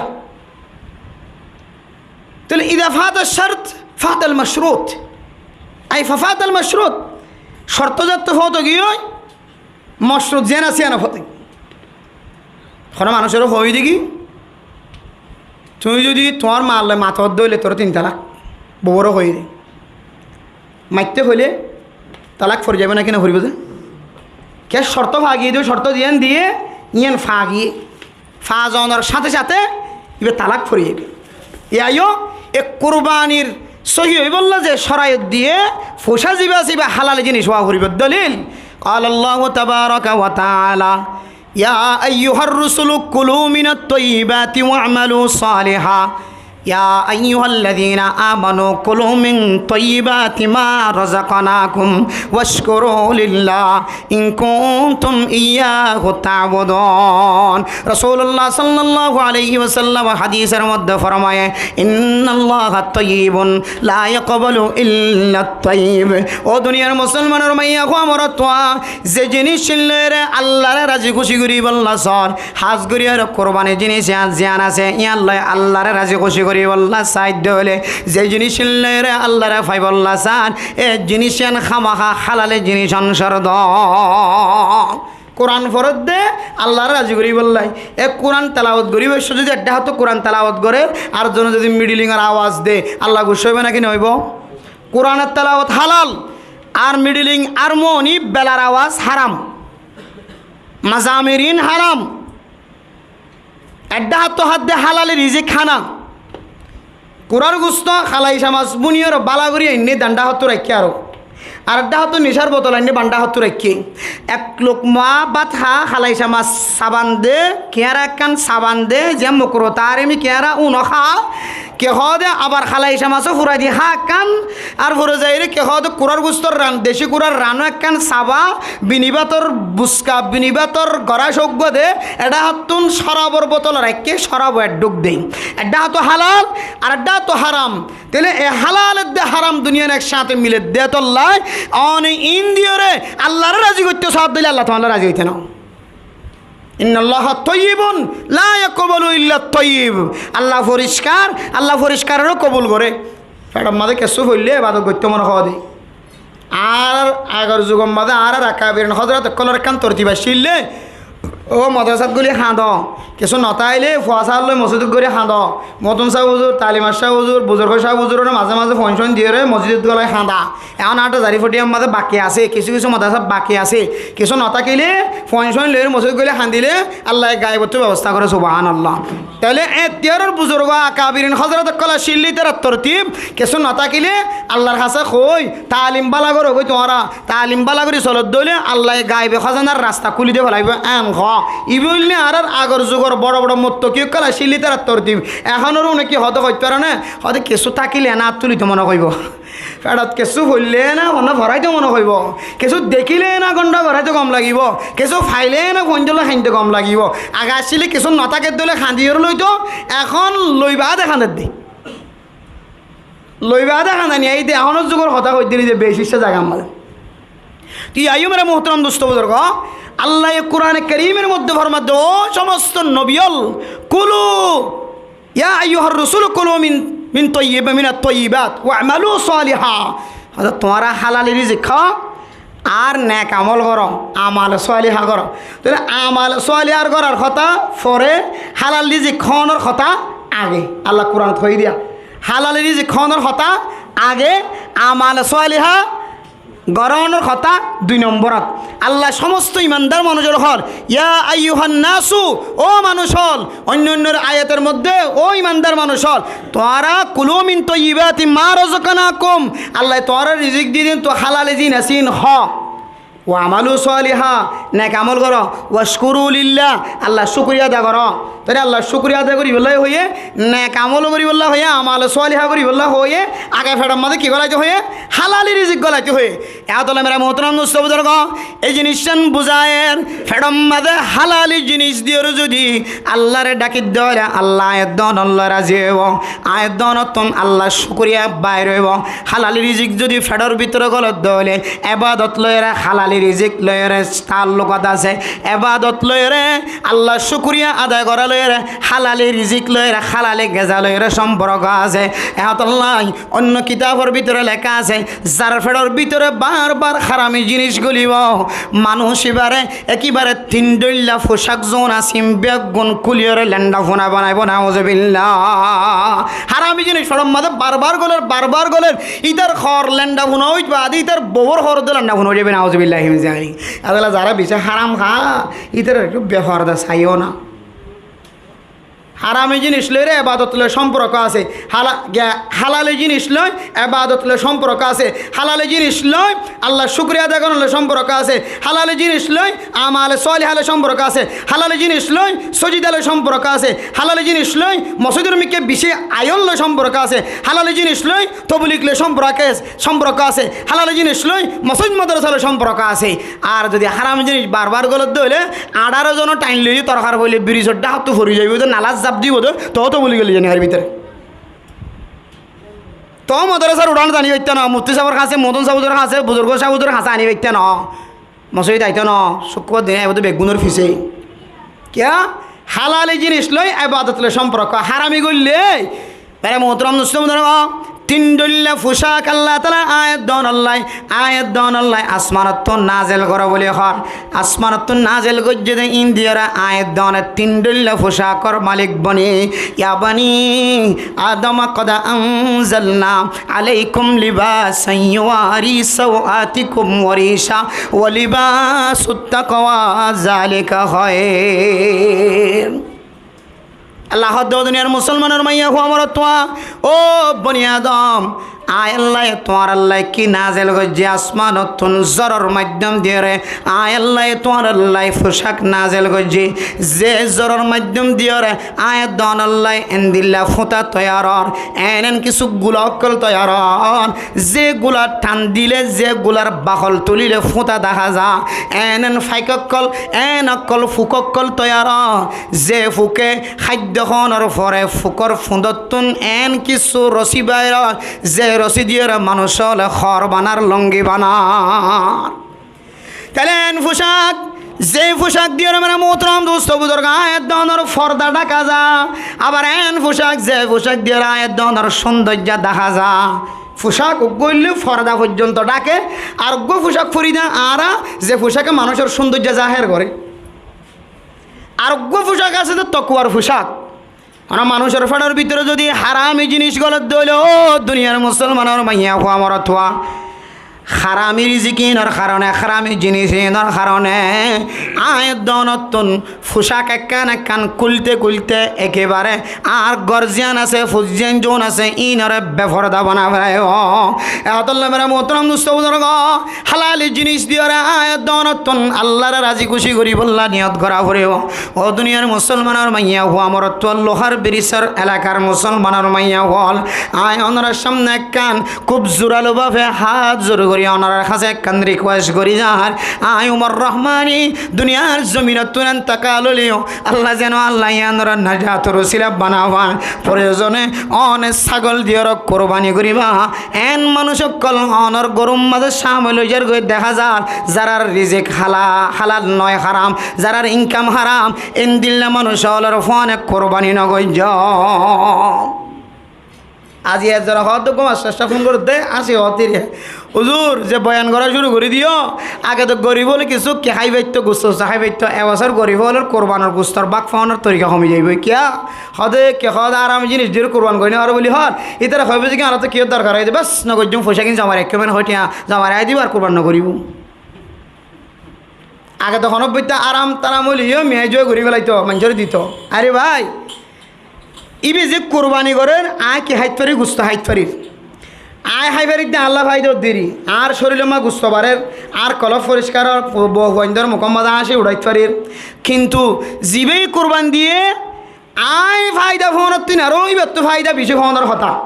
Tóile iza fata cort, fatal mocrut. Ai fa fatal mocrut. Corto zettú fót giyói, mocrut ziyán asé yían fót. Honó manúicoré hoói dé ki, tuñí zodi tuáñr maalloi mato dóile toré tin talak, bouwóre hoói dé. Maitté hoilé talak fori zaibóu náki noforibóu ze? Kiyá corto faa giyé dé, corto ziyán diyé, yían faa giyé. Faa zonor sáñte sáñte íba talak fori zaibóu. Yíaiyó e kurbanir sóhi óibolla ze corayot diyé, fusá zibá asé íba hálali jinis ówa foribóu. Dolil, قال الله تبارك وتعالى، يا أيها الرسل كلوا من الطيبات واعملوا صالحا، يا أيها الذين آمنوا كلوا من طيبات ما رزقناكم واشكروا لله إن كنتم إياه تعبدون. Rosulullah sallallahu alaihi wasallam hadisor moddé formaye, إن الله طيب لا يقبل إلا الطيب. Ó duniyar musolmanor maiyafua morotfua, ze jinis ín loiyóre Allaré razi kúci goríbolla sór, hás gorí aró kurbani jinis yían ziyán asé, yían loi Allaré razi kúci goríbolla saidde óile, ze jinis ín loiyóre Allaré faibolla sár, e jinis yían hámaha hálali jinis onsor do. Kuran foredde Allaré razi goríbolla. E Kuran telawot goríbar cómot zodi edde háttú Kuran telawot goré, ar zone zodi midilingor awaz de, Allah guccá óibou náki noóibou? Kuranor telawot hálal, ar midiling, armoni, belar awaz háram, mazamir ín háram. Edde háttú hádde hálali rizik hána. Kurar gusto, halaicá mas búniyoré bála gorí ainné dhandhá háttú raikké aró. Ar edde háttú nicár botol ainné bandhá háttú raikké. Ek lukma bát há, halaicá mas saban de, kiyára ekkán saban de, ze mokruh tahrimi kiyára uno há, ki hoó de abar halaicá masó furai di há ekkán, ar fure zaiyóre ki hoó de kurar gustor ran, deci kurar ranó ekkán saba, bini bátor buska, bini bátor gorá cóggua de, edde háttun corabor botol raikké, corabo eddúk de. Edde háttu hálal, ar edde háttu háram. Tóile e hálal edde háram duniyán ek sáñte miledde tollá, one ín diyoré Allaré razi goittó saódde óile Allah tuáñrlla razi óite noó. إن الله طيب لا يقبل إلا الطيب. Allah foriskar, Allah foriskaroré kobul goré. Feçor mazé kessú foillé ebadot goittó mone hoó de. Añárar agor zugor mazé añárar akabirin hózorat ókkolor ekkán tortib accíl dé, ó modrasat guli hañdo, kessú no tákile fuasár loi mosjidot guli hañdo, modun sáb huzur, talimar sáb huzur, buzurgo sáb huzurore mazé mazé fuain suain diyore mosjidot guli hañda. Ehón añárar Zarifotiyar mazé baki asé, kessú kessú modrasat baki asé, kessú no tákile fuain suain loiyore mosjidot guli hañdile Allaye gaibottú bebosta gore, subhánallah. Tóile ettiyaror buzurgo akabirin hózorat ókkol accíl dé, ítarar tortib kessú no tákile Allar hañsé hoói, taalim bála goró goi tuáñra, taalim bála gorí solodde óile Allaye gaibe hózanar rasta kúli di felaibó, en hoó. Ibá óilde añárar agor zugor boro boro muttaki ókkol accíl dé, ítarar tortib. Ehónor uné ki hoó de hoit faro né? Hoó de kessú tákile ná át tulito mone hoibó. Feçot kessú foille ná, onno foraito mone hoibo. Kessú dekile ná, gonda foraito gom lagibo. Kessú faile ná, foindólla hañdite gom lagibo. Age accíle kessú no táke dóile hañdiyóre loito, ehón loi baade hañder de. Loi baade hañdani aiyé de, ehónor zugor hotá hoiddé de, beci icca zagar mazé. Toi aiyó mere muhtaram dusto buzurgo, Allaye Kurane Kerimor modde formadde, ó somosto nobi ól, kulu يا أيها الرسل كلوا من، من طيب، من الطيبات واعملوا صالحا. Óthat tuáñra hálali rizik háo, ar nek amol goró, amal sóliha goró. Tóile amal sólihar gorar hotá fore, hálal rizik hóonor hotá age. Allah Kuranot hoiyé diya, hálali rizik hóonor hotá age, amal sóliha gorónor hotá dui nombórot. Allah somosto imandar manúic ólore hoór, يا أيها الناس, ó manúic ól, oinno oinno ayator modde, ó imandar manúic ól, tuáñra كلوا من طيبات ما رزقناكم, Allaye tuáñrare rizik diyé de, tuáñra hálali ziín asé ín háo. واعملوا صالحا, nek amol goró. واشكروا لله, Allar cúkuriya ada goró. Tóile Allar cúkuriya ada goríbolla hoiyé, nek amol goríbolla hoiyé, amal sóliha goríbolla hoiyé, age feçor mazé ki golaité hoiyé? Hálali rizik golaité hoiyé. Ehón tóile mere muhtaram dusto buzurgo, ei jinissan buzayer, feçor mazé hálali jinis diyore zodi Allare dhaki dóile Allah ayat dónot loi razi óibo, ayat dónottún Allar cúkuriya bair óibo. Hálali rizik zodi feçor bútore golot dóile, ebadot loiyore, hálali rizik loiyore taallukot asé, ebadot loiyore, Allar cúkuriya adai gorá loiyore, hálali rizik loiyore, hálali geza loiyore cómporko asé. Ehón tóile oinno kitabor bútore leká asé, zar feçor bútore bar bar harami jinis golibo, manúic íbare ekebare tin dhoilla fucák zona sim beggún kúliyore lenda funa banaibó, nauzubillah. Harami jinis feçor mazé bar bar goler, bar bar goler, ítar hoor lenda funa óit baade ítar bouwor hoor de lenda funa ói zaibo, nauzubillah min zalik. Asóle zará beci haram há, ítarar ekku beforda saiyó na. Harami jinis loiyore ebadot loi cómporko asé. Hala-, ge-, hálali jinis loi ebadot loi cómporko asé. Hálali jinis loi Allar cúkuriya ada gorón loi cómporko asé. Hálali jinis loi amal sóliha loi cómporko asé. Hálali jinis loi sójida loi cómporko asé. Hálali jinis loi mosjidor mazé beci ayon loi cómporko asé. Hálali jinis loi toblig loi cómporko asé, cómporko asé. Hálali jinis loi mosjid modrasa loi cómporko asé. Ar zodi harami jinis bar bar golot dóile, añçáro zone thain loi torkar foile biriz or dhákottú fori zaibo de, nalat zaf dibo de, toó toblig ot loi zai no faribi tare. Toó modrasar uçán zani faitta no, mufti sábor hañsé, modun sábor hañsé, buzurgo sábor hañsé ani faitta no. Mosjid aito no, cúkkurbar din aibo de beggúnor fisé. Kiyá? Hálali jinis loi ebadot loi cómporko, harami goille, mere muhtaram dusto buzurgo, tin dhoilla fucák Allah taala ayat dónot loi, ayat dónot loi asmanottún nazel goró buli hoór. Asmanottún nazel goijjé de ín diyore ayat dóne tin dhoilla fucákor malik boni. يا بني آدم قد أنزلنا عليكم لباسا يواري سوآتكم وريشا ولباس التقوى ذلك خير. Allah hoódde, ó duniyar musolmanor maiyafua morotfua, ó boni Adom, añí Allaye tuáñrallai ki nazel goijjí? Asmanottún zoror maiddom diyóre añí Allaye tuáñrallai fucák nazel goijjí. Ze zoror maiddom diyóre añí donollai endilla fúta toiyar ór, en en kissú gula ókkol toiyar ór, ze gula than dile ze gular bahol tulile fúta dahá za, en en faik ókkol, en ókkol fuk ókkol toiyar ór, ze fuke háiddo hóonor fore fukor fundottún en kissú rosi bair ór, ze rosi diyóre manúic ókkole hóor banar, longi banar. Taile en fucák, ze fucák diyóre mere muhtaram dusto buzurg añí donor forda dháka za, abar en fucák, ze fucák diyóre añí donor cúndoijja dahá za, Fucák uggúa óilde forda foijjonto dháke, ar uggúa fucák fori de añára ze fucáke manúicor cúndoijja zahér goré. Ar uggúa fucák asé de tokuwar fucák. Honó manúicor féçor bútore zodi harami jinis golé de óile, ó duniyar musolmanor maiyafua morotfua, harami rizik inor haróne, harami jinis inor haróne, aññí donottún fucák ekkán ekkán kúlte kúlte ekebare añár gór ziyán asé, fus ziyán zon asé, inore beforda bana félaibo. Ehótolla mere muhtaram dustó buzurgó, halali jinis diyore aññí donottún Allaré razi kúci goríbolla niyot gorá foribó. Ó duniyar musolmanor maiyafua morotfua, Lohar Birisor elakar musolmanor maiyafua ókkol, aññí onorar sámne ekkán kúb zuralo báfe hát zor gorí onorar hañsé ekkán rikuwes gorí zar. Aññí Umar Rohmani duniyar zominottún entekal óileyo, Allah zeno Allah iyanore najator usila bana fán. Proyozone one ságol diyore kurbani goríba. En manúic ókkol onor góror mazé cámil ói zargoi dehá zar, zarar rizik hala-, halal noó, haram, zarar inkam haram, endilla manúic ókkolor fúañne kurbani nogoijjó. Aijja ezzone hoódde gom asté asté fún gorédde, asé hoódde, "Huzur, ze boyan gorá cúru gorí diyó, age to gorib ókkole kissú ki hái faittó, gusto hái faittó, e bosór gorib ókkolor kurbanor gustor bák fáonor torika homi zaibói." Kiyá? Hoódde ki hoódde, "Harami jinis diyóre kurban gorí no faré bóli hoór, ítara hoibó ze ki añára to kiyór dorkar óiye de, bes, nogoijjúm, foicá gín zoma raikké, mane hoitá zoma raikké dibo ar kurban nogoríbou." Age to honó boitta aram taram óile yó miyai juwa gorí felaito, maincóre dito. Are bái, íba ze kurbani gorér, aññí ki háit farir, gusto háit farir. Aññí hái farir de añálla faida diri, añár córilor mazé gusto barer, añár kolob foriskar ór, bo-, fuaindor mukór mazé aññí háñci uçáit farir. Kintu zibáye kurban diyé, aññí faida fóonottún aró íbattú faida bicí fóonor hotá.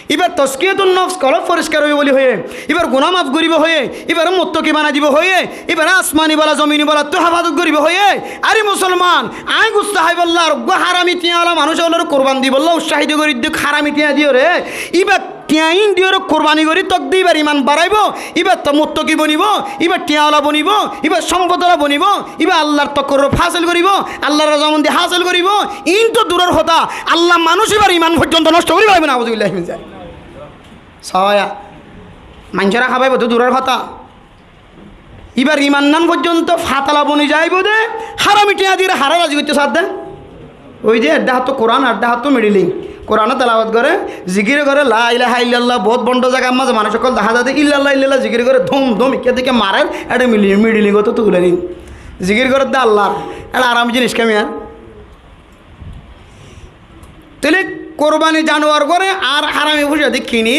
Íbar tozkiyatun nofs, kolob foriskar óibo bóli hoiyé, íbar guná maf goríbo hoiyé, íbaré muttaki banai dibo hoiyé, íbaré asmani bala, zomini balattú hefazot goríbo hoiyé. Are musolman, aññí gusto háibolla ar uggúa harami thiañ ola manúic ókkolore kurban dibolla utsahito gorí diyé, harami thiañ diyóre, íba thiañ ín diyóre kurbani gorí tók de íbar iman baráibo, íba to muttaki bonibo, íba thiañ ola bonibo, íba cómpot ola bonibo, íba Allar tokorruf hásil goríbo, Allar razamondi hásil goríbo. Ín to duror hotá, Allar manúic íbar iman foijjonto nosto gorí félaibo, nauzubillahi min zalik. Sóiya, maincóre hábaibo to duror hotá, íbar iman nán foijjonto fatala boni zaibó de, harami thiañ diyóre haré razi goittó sádde. Ói de, edde háttú Kuran, edde háttú midhiling. Kurane telawot goré, zikir goré, "La ilaha illallah", bout bondó zagar mazé manúic ókkol dahá za de, "Illallah, illallah", zikir goré, dum dum ikká dikká marer, ede midhi-, midhiling ottu tulé din. Zikir goré de Allar, ede harami jinis ká miyá. Tóile kurbani januar goré ar harami fucá de kini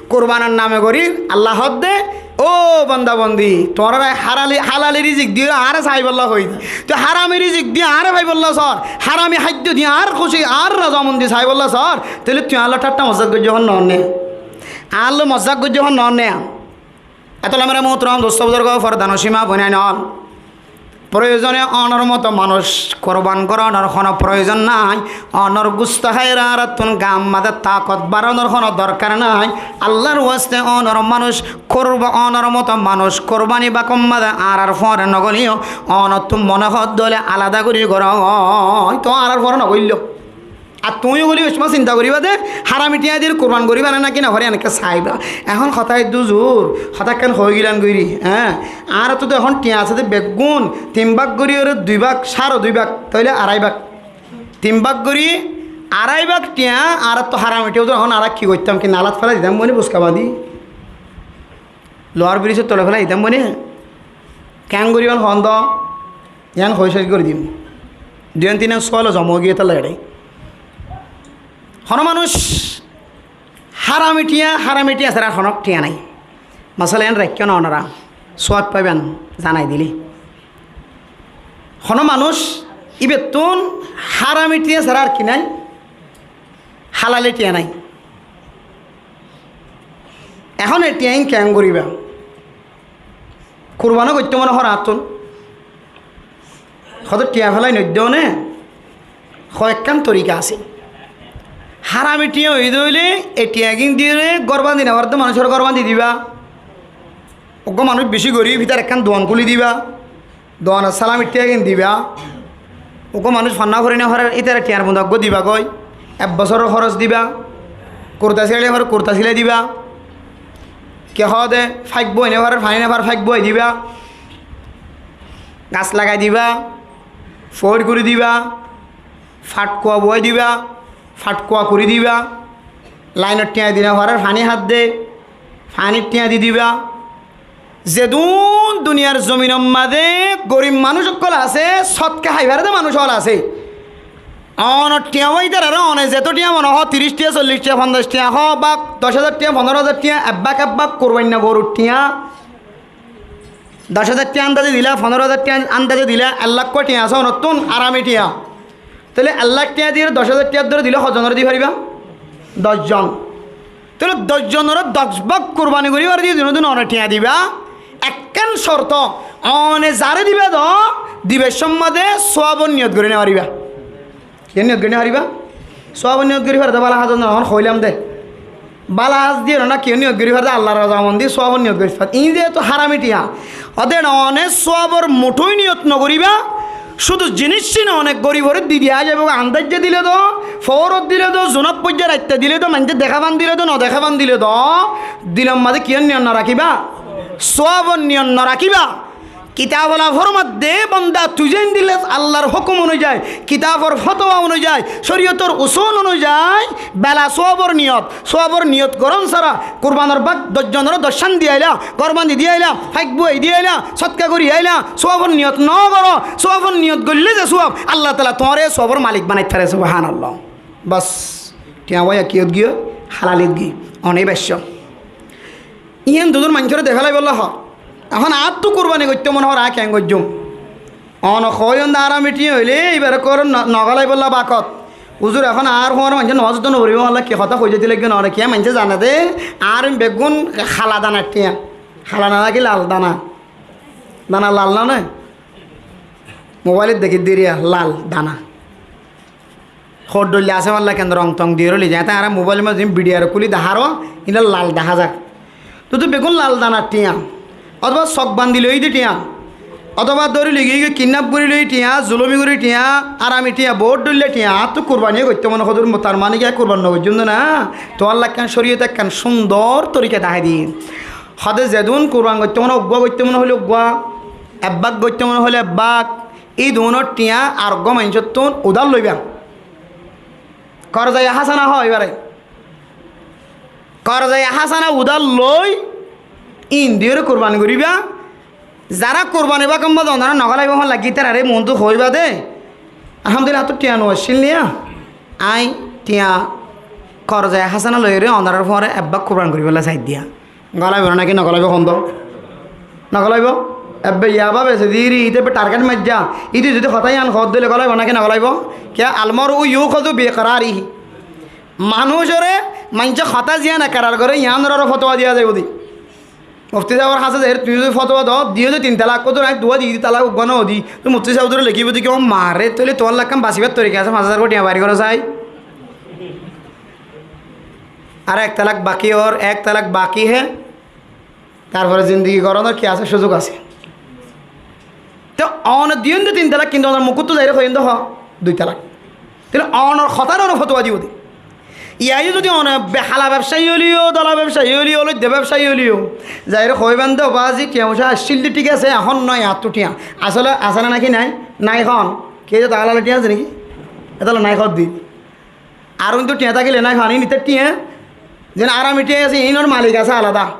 kurbanor name gorí, Allah hoódde, "Ó banda bandi, tuáñrare harali-, halali rizik diyóre añáre saibolla hoói de. Tui harami rizik di añáre faibolla sór, harami háiddo di añár kúci, añár razamondi saibolla sór, tóile tui añálla thátta mozzak goijjó hon noónne? Añálla mozzak goijjó hon noónne?" Etolla mere muhtaram dustó buzurgó, fordanocin maa boinain ókkol, proyozone onor moto manúic kurban gorónor honó proyozon nái. Onor gusto háiyore añárattún gaar mazé takot barónor honó dorkar nái. Allar waste onor manúic kurba-, onor moto manúic kurbani bákor mazé añárar fuare nogoléyo, onottú mone hoó de óile alada gorí goró, to añárar fuare nogoilló. Ar tuñí ókkole beccúa sinta goríba de, harami thiañ diyóre kurban goríba né náki nogoríba, enekká saiba. Ehón hotá eddur zur, hotá ekkán hoói gilán gorí, eé? Añárattú to ehón thiañ asé de beggún, tin bák gorí ore dui bák, sáre dui bák, tóile arái bák. Tin bák gorí arái bák thiañ, añárattú harami thiañ, ehón añára ki goittám, ki nalat félai ditám boni, buska bañdí? Lohar birijor tole félai ditám boni? Keén goríbam hoón do? Yián hoói céc gorí dim. Duiyán tinyán suwal zoma ói giyé tolla ere. Honó manúic harami thiañ, harami thiañ sára ar honó thiañ nái. Masala yián raikkó na onora, suwab faiban zanai dile. Honó manúic íbattún harami thiañ sára ar ki nái? Halali thiañ nái. Ehón e thiañ ín keén goríba? Kurbanó goittó mone hoór añáttún. Hoóde thiañ félai noidde one, hoó ekkán torika asé. Harami thiañ óiye de óile e thiañ gín diyóre gór bañdi no faredde manúicoré gór bañdi diba. Uggúa manúic bicí goríb, hítar ekkán duan kúli diba. Duanor sálamir thiañ gín diba. Uggúa manúic fonná fori no farer, ítare thiañr bunda uggúa diba goi. Ek bosóror hóros diba. Kurta sílailé fare kurta sílai diba. Ki hoó de, faik boi no farer, faní no far, faik boi diba, gas lagai diba, foir gorí diba, fatkua boi diba, fatkua gorí diba, lainor thiañ di no farer, faní hár de, fanir thiañ di diba. Zedún duniyar zominor mazé gorib manúic ókkol asé, sótka hái fare de manúic ókkol asé. Onor thiañ ói tarare one zeto thiañ mone hoó, tiríc thiañ, sollic thiañ, fonzaic thiañ hoó, bák doc házar thiañ, fondoro házar thiañ, ek bák ek bák kurbainna gorur thiañ. Doc házar thiañ andaze dila, fondoro házar thiañ andaze dila, ek lak thiañ asé onottún, arami thiañ. Tóile ek lak thiañ diyóre doc házar thiañ dóre dile hozzonore di faribá? Doc zon. Tóile doc zonore doc bák kurbani gorí fare de, zedún one thiañ diba, ekkán corto, one zare diba do, dibar somot de suabor niyot gorí no faribá. Kiyór niyot gorí no faribá? Suabor niyot gorí fare de, bála házor niyot, ehón hoilam de. Bála hás diyóre no, kiyór niyot gorí fare de, Allar razamondi, suabor niyot gorí fare. Iín zehetu harami thiañ, óde one suabor muthói niyot no goríba, cúdu ziníc cín one goribore di diya zaibo, andaijja dile do, foórot dile do, zunát foijja raitta dile do, maincé deká fán dile do, no deká fán dile do, dilor mazé kiyór niyot no rakíba? Suabor niyot no rakíba. Kitabol Allah formar de, bonda, tui zeén dile Allar hókum onuzai, kitabor fotowa onuzai, córiyotor usul onuzai, bela suabor niyot, suabor niyot gorón sára, kurbanor bák doc zonore doc cán di aila, gór bandi di aila, faik buai di aila, sótka gorí aila, suabor niyot no goró, suabor niyot goillé ze suab, Allah taala tuáñre suabor malik banait fare, subhánallah. Bas, thiañ waiya kiyót giyé, halaliyót giyé, one baiccó. Iín dudún maincóre dehálaibólla hoó. Ehón añáttu kurbani goittó mone hoór, aññí keén goijjúm? One hoóiyon de arami thiañ óile íbaré kóre no-, nogolaibolla bakot. Huzur, ehón añár fuañre maincé nomás uddú noforibó, hoólla ki hotá hoói zaitó laiggé, no one kiyá maincé zane dé, añár beggún hala danar thiañ. Hala dana ki lal dana? Dana lal no né? Mobáilot dekí diriya lal dana. Hoddhoilla asé, malla ken rong tong diyóre loi zai. Te añára mobáilor mazé zin bidiyo ar kúli dahár, iín lal dahá zar. Tutu beggún lal danar thiañ, otóba sok bandi loi de thiañ, otóba dóri loi giyé, kidnap gorí loi thiañ, zulomi gorí thiañ, arami thiañ, boóut dhoilla thiañ, añáttu kurbani goittó mone hoór, tar mane ki aññí kurban no goijjúm de na? Tuáñlla ekkán córiyote ekkán cúndor torika dahái diyé. Hoóde zedún kurban goittó mone, uggúa goittó mone hoilé uggúa, ebbák goittó mone hoilé ebbák, Ídunor thiañ ar uggúa maincóttun udár loibá. Korzaya hásana hoó ibáre. Korzaya hásana udár loi íin diyóre kurbani goríba. Zará kurbani bákor mazé onorá nogolaiba fán lagí ítararé muúntu hoóiba dé, alhamdulillah, añáttu thiañ no accíl niya, aññí thiañ korzaya hásana loiyóre onorár fuáñre ebbák kurbani goríbolla saiddiya. Golaibo náki nogolaibo hondo? Nogolaibo? Ebbe yaba bese diri, ite ebbe target maijja. Ite zodi hotá yián hoódde óile golaibo náki nogolaibo? Kiyá? Al mar'u yu'khazu bi iqrarihi. Manúicoré maincé hotá ziyán ekrar goré, yiánor aró fotowa diya zaibo de. Mufti sábor hañsé zaiyóre tuñí zodi fotowa do, diyó de tin talak, hoódde aññí duwá diyí, talak uggúa no di. Toi mufti sáb dóri lekíbo de ki, ó mare, tóile tuáñlla ekkán basibár torika asé, fañs házar kóti thiañ bair goró sai. Ar ek talak baki ór, ek talak baki hé. Tarfore zindigi gorónor ki asé? Cúzug asé. Te one diyón de tin talak, kintu onor mukkúttu zaiyóre hoiyón de hoó dui talak. Tóile onor hotá loi one fotowa dibo de. Yá yó zodi one be-, hala bebsayi óileyo, dola bebsayi óileyo, oloidde bebsayi óileyo, zaiyóre hoiban de, ó bazi, thiañ ucá accíl de thík asé, ehón no, añáttu thiañ. Asóle asé né náki nái? Nái hoón. Kiyá, ítara halal thiañ asé náki? Ítara nái hoódde. Ar uíntu thiañ tákile nái hoón, iín ítara thiañ. Zeén arami thiañ asé, iínor malik asé alada.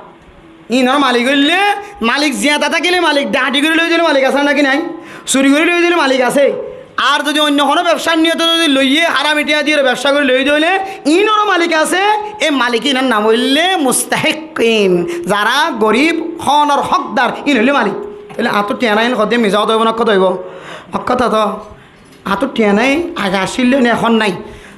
Iínor malik óilde, malik ziyata tákile malik, dhahathi gorí loi dile malik asé náki nái? Suri gorí loi dile malik asé. Ar zodi oinno honó bebsár niyote zodi loiyé, harami thiañ diyóre bebsá gorí loi dile, iínoró malik asé. E malik iínor nam óilde mustahikkín, zará gorib, honor hókdar, iín óilde malik. Tóile añáttu thiañ nái iín hoódde miza hotá óibo né hók hotá óibo? Hók hotá to. Añáttu thiañ nái, age accíl de né, ehón nái.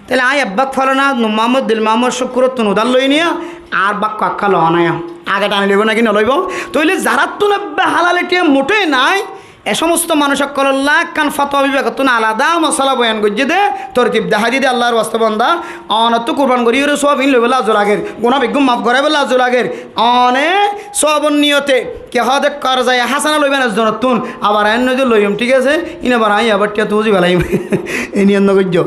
Tóile aññí ebbák fálana, Nur Muhammod, Dil Muhammod, Cúkkurottun udár loi niya, ar bákko ekká loó naiya. Age thani loibo náki noloibo? Tóile zaráttun ebbe halale thiañ muthé nái, e somosto manúic ókkolólla ekkán fotowa bibágottún alada mosála boyan goijjé dé, tortib dahái diyé dé, Allar waste bonda, onottú kurban goríyoré suwab iín loibólla azu lager, guná beggún maf goráibólla azu lager, one suwabor niyote, ki hoóde, korzaya hásana loiban ezzonottún, abar aññí noide loiyum, thík asé, iín abar aññí abar thiañ tuñzi felaiyum. E niyot nogoijjó.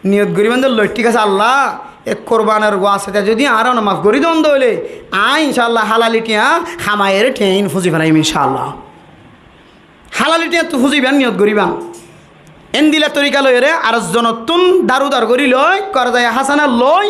Niyot goríban de loi, thík asé, Allah, E kurbanor wasita zodi añáre one maf gorí don de óile, añí incálla hálali thiañ hamaiyóre thiañ ín fúzi felaiyum incálla. Hálali thiañttu fúzibar niyot goríban. Éndilla torika loiyóre ar zonottún dar udar gorí loi, korzaye hásana loi,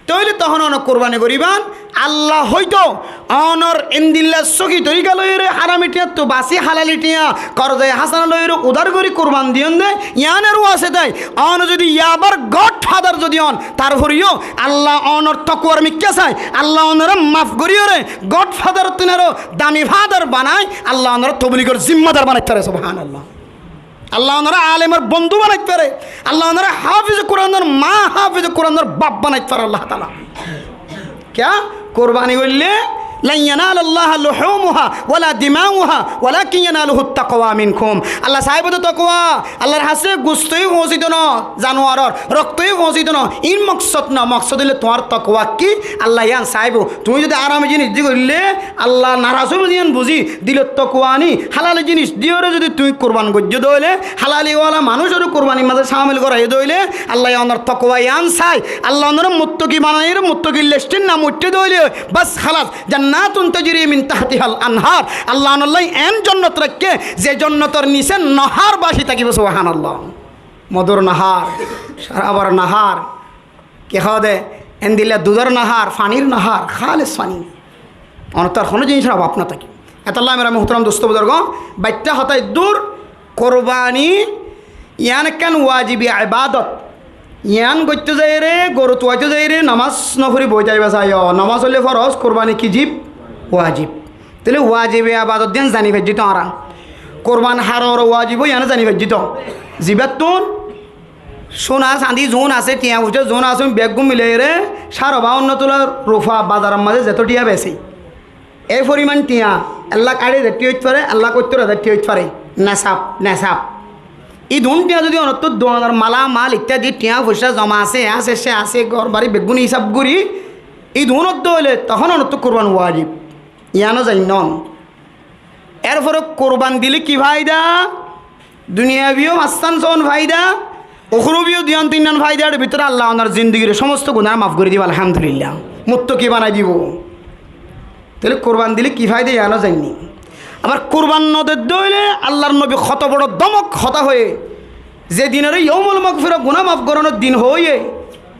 tóile tohón one kurbani goríban. Alla hoito onor éndilla sóki torika loiyóre, hárami thiañttu basí hálali thiañ korzaye hásana loiyóre udar gorí kurban diyón de, yiánor wasitaye one zodi yabar godfather zodi on, tarfore yó Alla onor tokuwar mikká sai, Alla onoré maf goríyoré godfather ottún aró dami father banai, Alla onoré tobligor zimmadar banait fare, subhánallah. Alla onoré alemor bondú banait fare. Alla onoré háfize Kuranor ma, háfize Kuranor baf banait fare Allah taala. Kiyá? Kurbani goille, "Lan yanala Allaha luhumuha wala dimauha walakin yanaluhut taqwa minkum." Alla saibó de tokwa, Allar hásé gusto yó foóñsito no, januaror rokto yó foóñsito no, ín moksod no, moksod óile tuáñr tokwa ki, Alla yián saibó. Tuñí zodi hárami jinis di goille Alla naraz óibo de yián buzí, dilot tokwa aní, hálali jinis diyoré zodi tuñí kurban goijjó de óile, hálali wala manúicoré kurbanir mazé cámil goráiyo de óile, Alla yián onor tokwa yián sai, Alla onoré muttaki banaiyóre, muttaki lesthír nam uiththé de óile, bas, hálas, jannatun tajri min tahtihal anhar, Alla onolla eén jonnot raikké, ze jonnotor nisé nohar báci tákibo, subhánallah. Modúr nohar, cárabor nohar, ki hoó de, éndilla dudor nohar, fanir nohar, hális fani. Onor tar honó jinisor obab no táke. Etolla añára muhtaram dustó buzurgo, baiththá hotá eddúr, kurbani yián ekkán wajibi ebadot. Yián goitto zaiyóre, goru tuwaitto zaiyóre, nomás no fori boi táiba saiyó. Nomás óile foroz, kurbani ki zib? Wajib. Tóile wajibi ebadot de yián zani faijjí to añára. Kurban haror wajib yián zani faijjí to. Zibáttun suna sandi zuún asé, thiañ fuisá zuún asé, beggún milaiyóre cáro báwonno tola rufa bazaror mazé zeto thiañ besé, e foriman thiañ, ek lak açáic házar thiañ óit fare, ek lak óttor házar thiañ óit fare, nesab, nesab. Íduún thiañ zodi onottú duanor mala mal ittadi thiañ fuisá zoma asé, asé, cé asé, gór bari beggún hísab gorí, íduún ódde óile tohón onottú kurban wajib. Yiáno zainnón. Erfore kurban dile ki faida? Duniyabiyó fañssán sóon faida, ukhrobiyo duiyán tinnán faida, ar bútore Alla onor zindigir cómosto gunáre maf gorí dibo, alhamdulillah, muttaki banai dibo. Tóile kurban dile ki faida, yiáno zainní. Abar kurban no dedde óile Allar nobi hoto boro dómok hotá hoiyé, ze dinore yomul magfira, guná maf gorónor din hoiyé,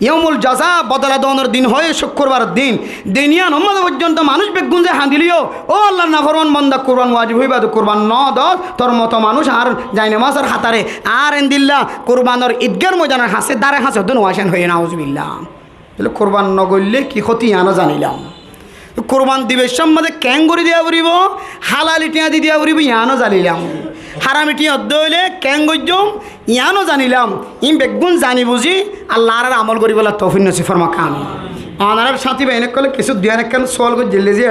yomul jaza, bodola donor din hoiyé, cúkkurbaror din. Din yiánor mazé foijjonto manúic beggún ze hañdileyó, "Ó Allar naforman bonda, kurban wajib óiba de, kurban no dos, tor moto manúic añár jainomazor hátare, añár endilla kurbanor idgar moidanor hañsé, dare hañsé hoddé no aiccén" hoiyé, nauzubillah. Tóile kurban no goille ki hóti, yiáno zanilam. Kurban dibar cómot keén gorí diya foribó, hálali thiañ di diya foribó, yiáno zanilam. Hárami thiañ edde óile keén goijjóm, yiáno zanilam. Iín beggún zani buzí Alla añáráre amol goríbolla toufik nosib formok, amin. Onorár sáñti báin ókkole kissú duiyán ekkán sual goijjíl de, eçé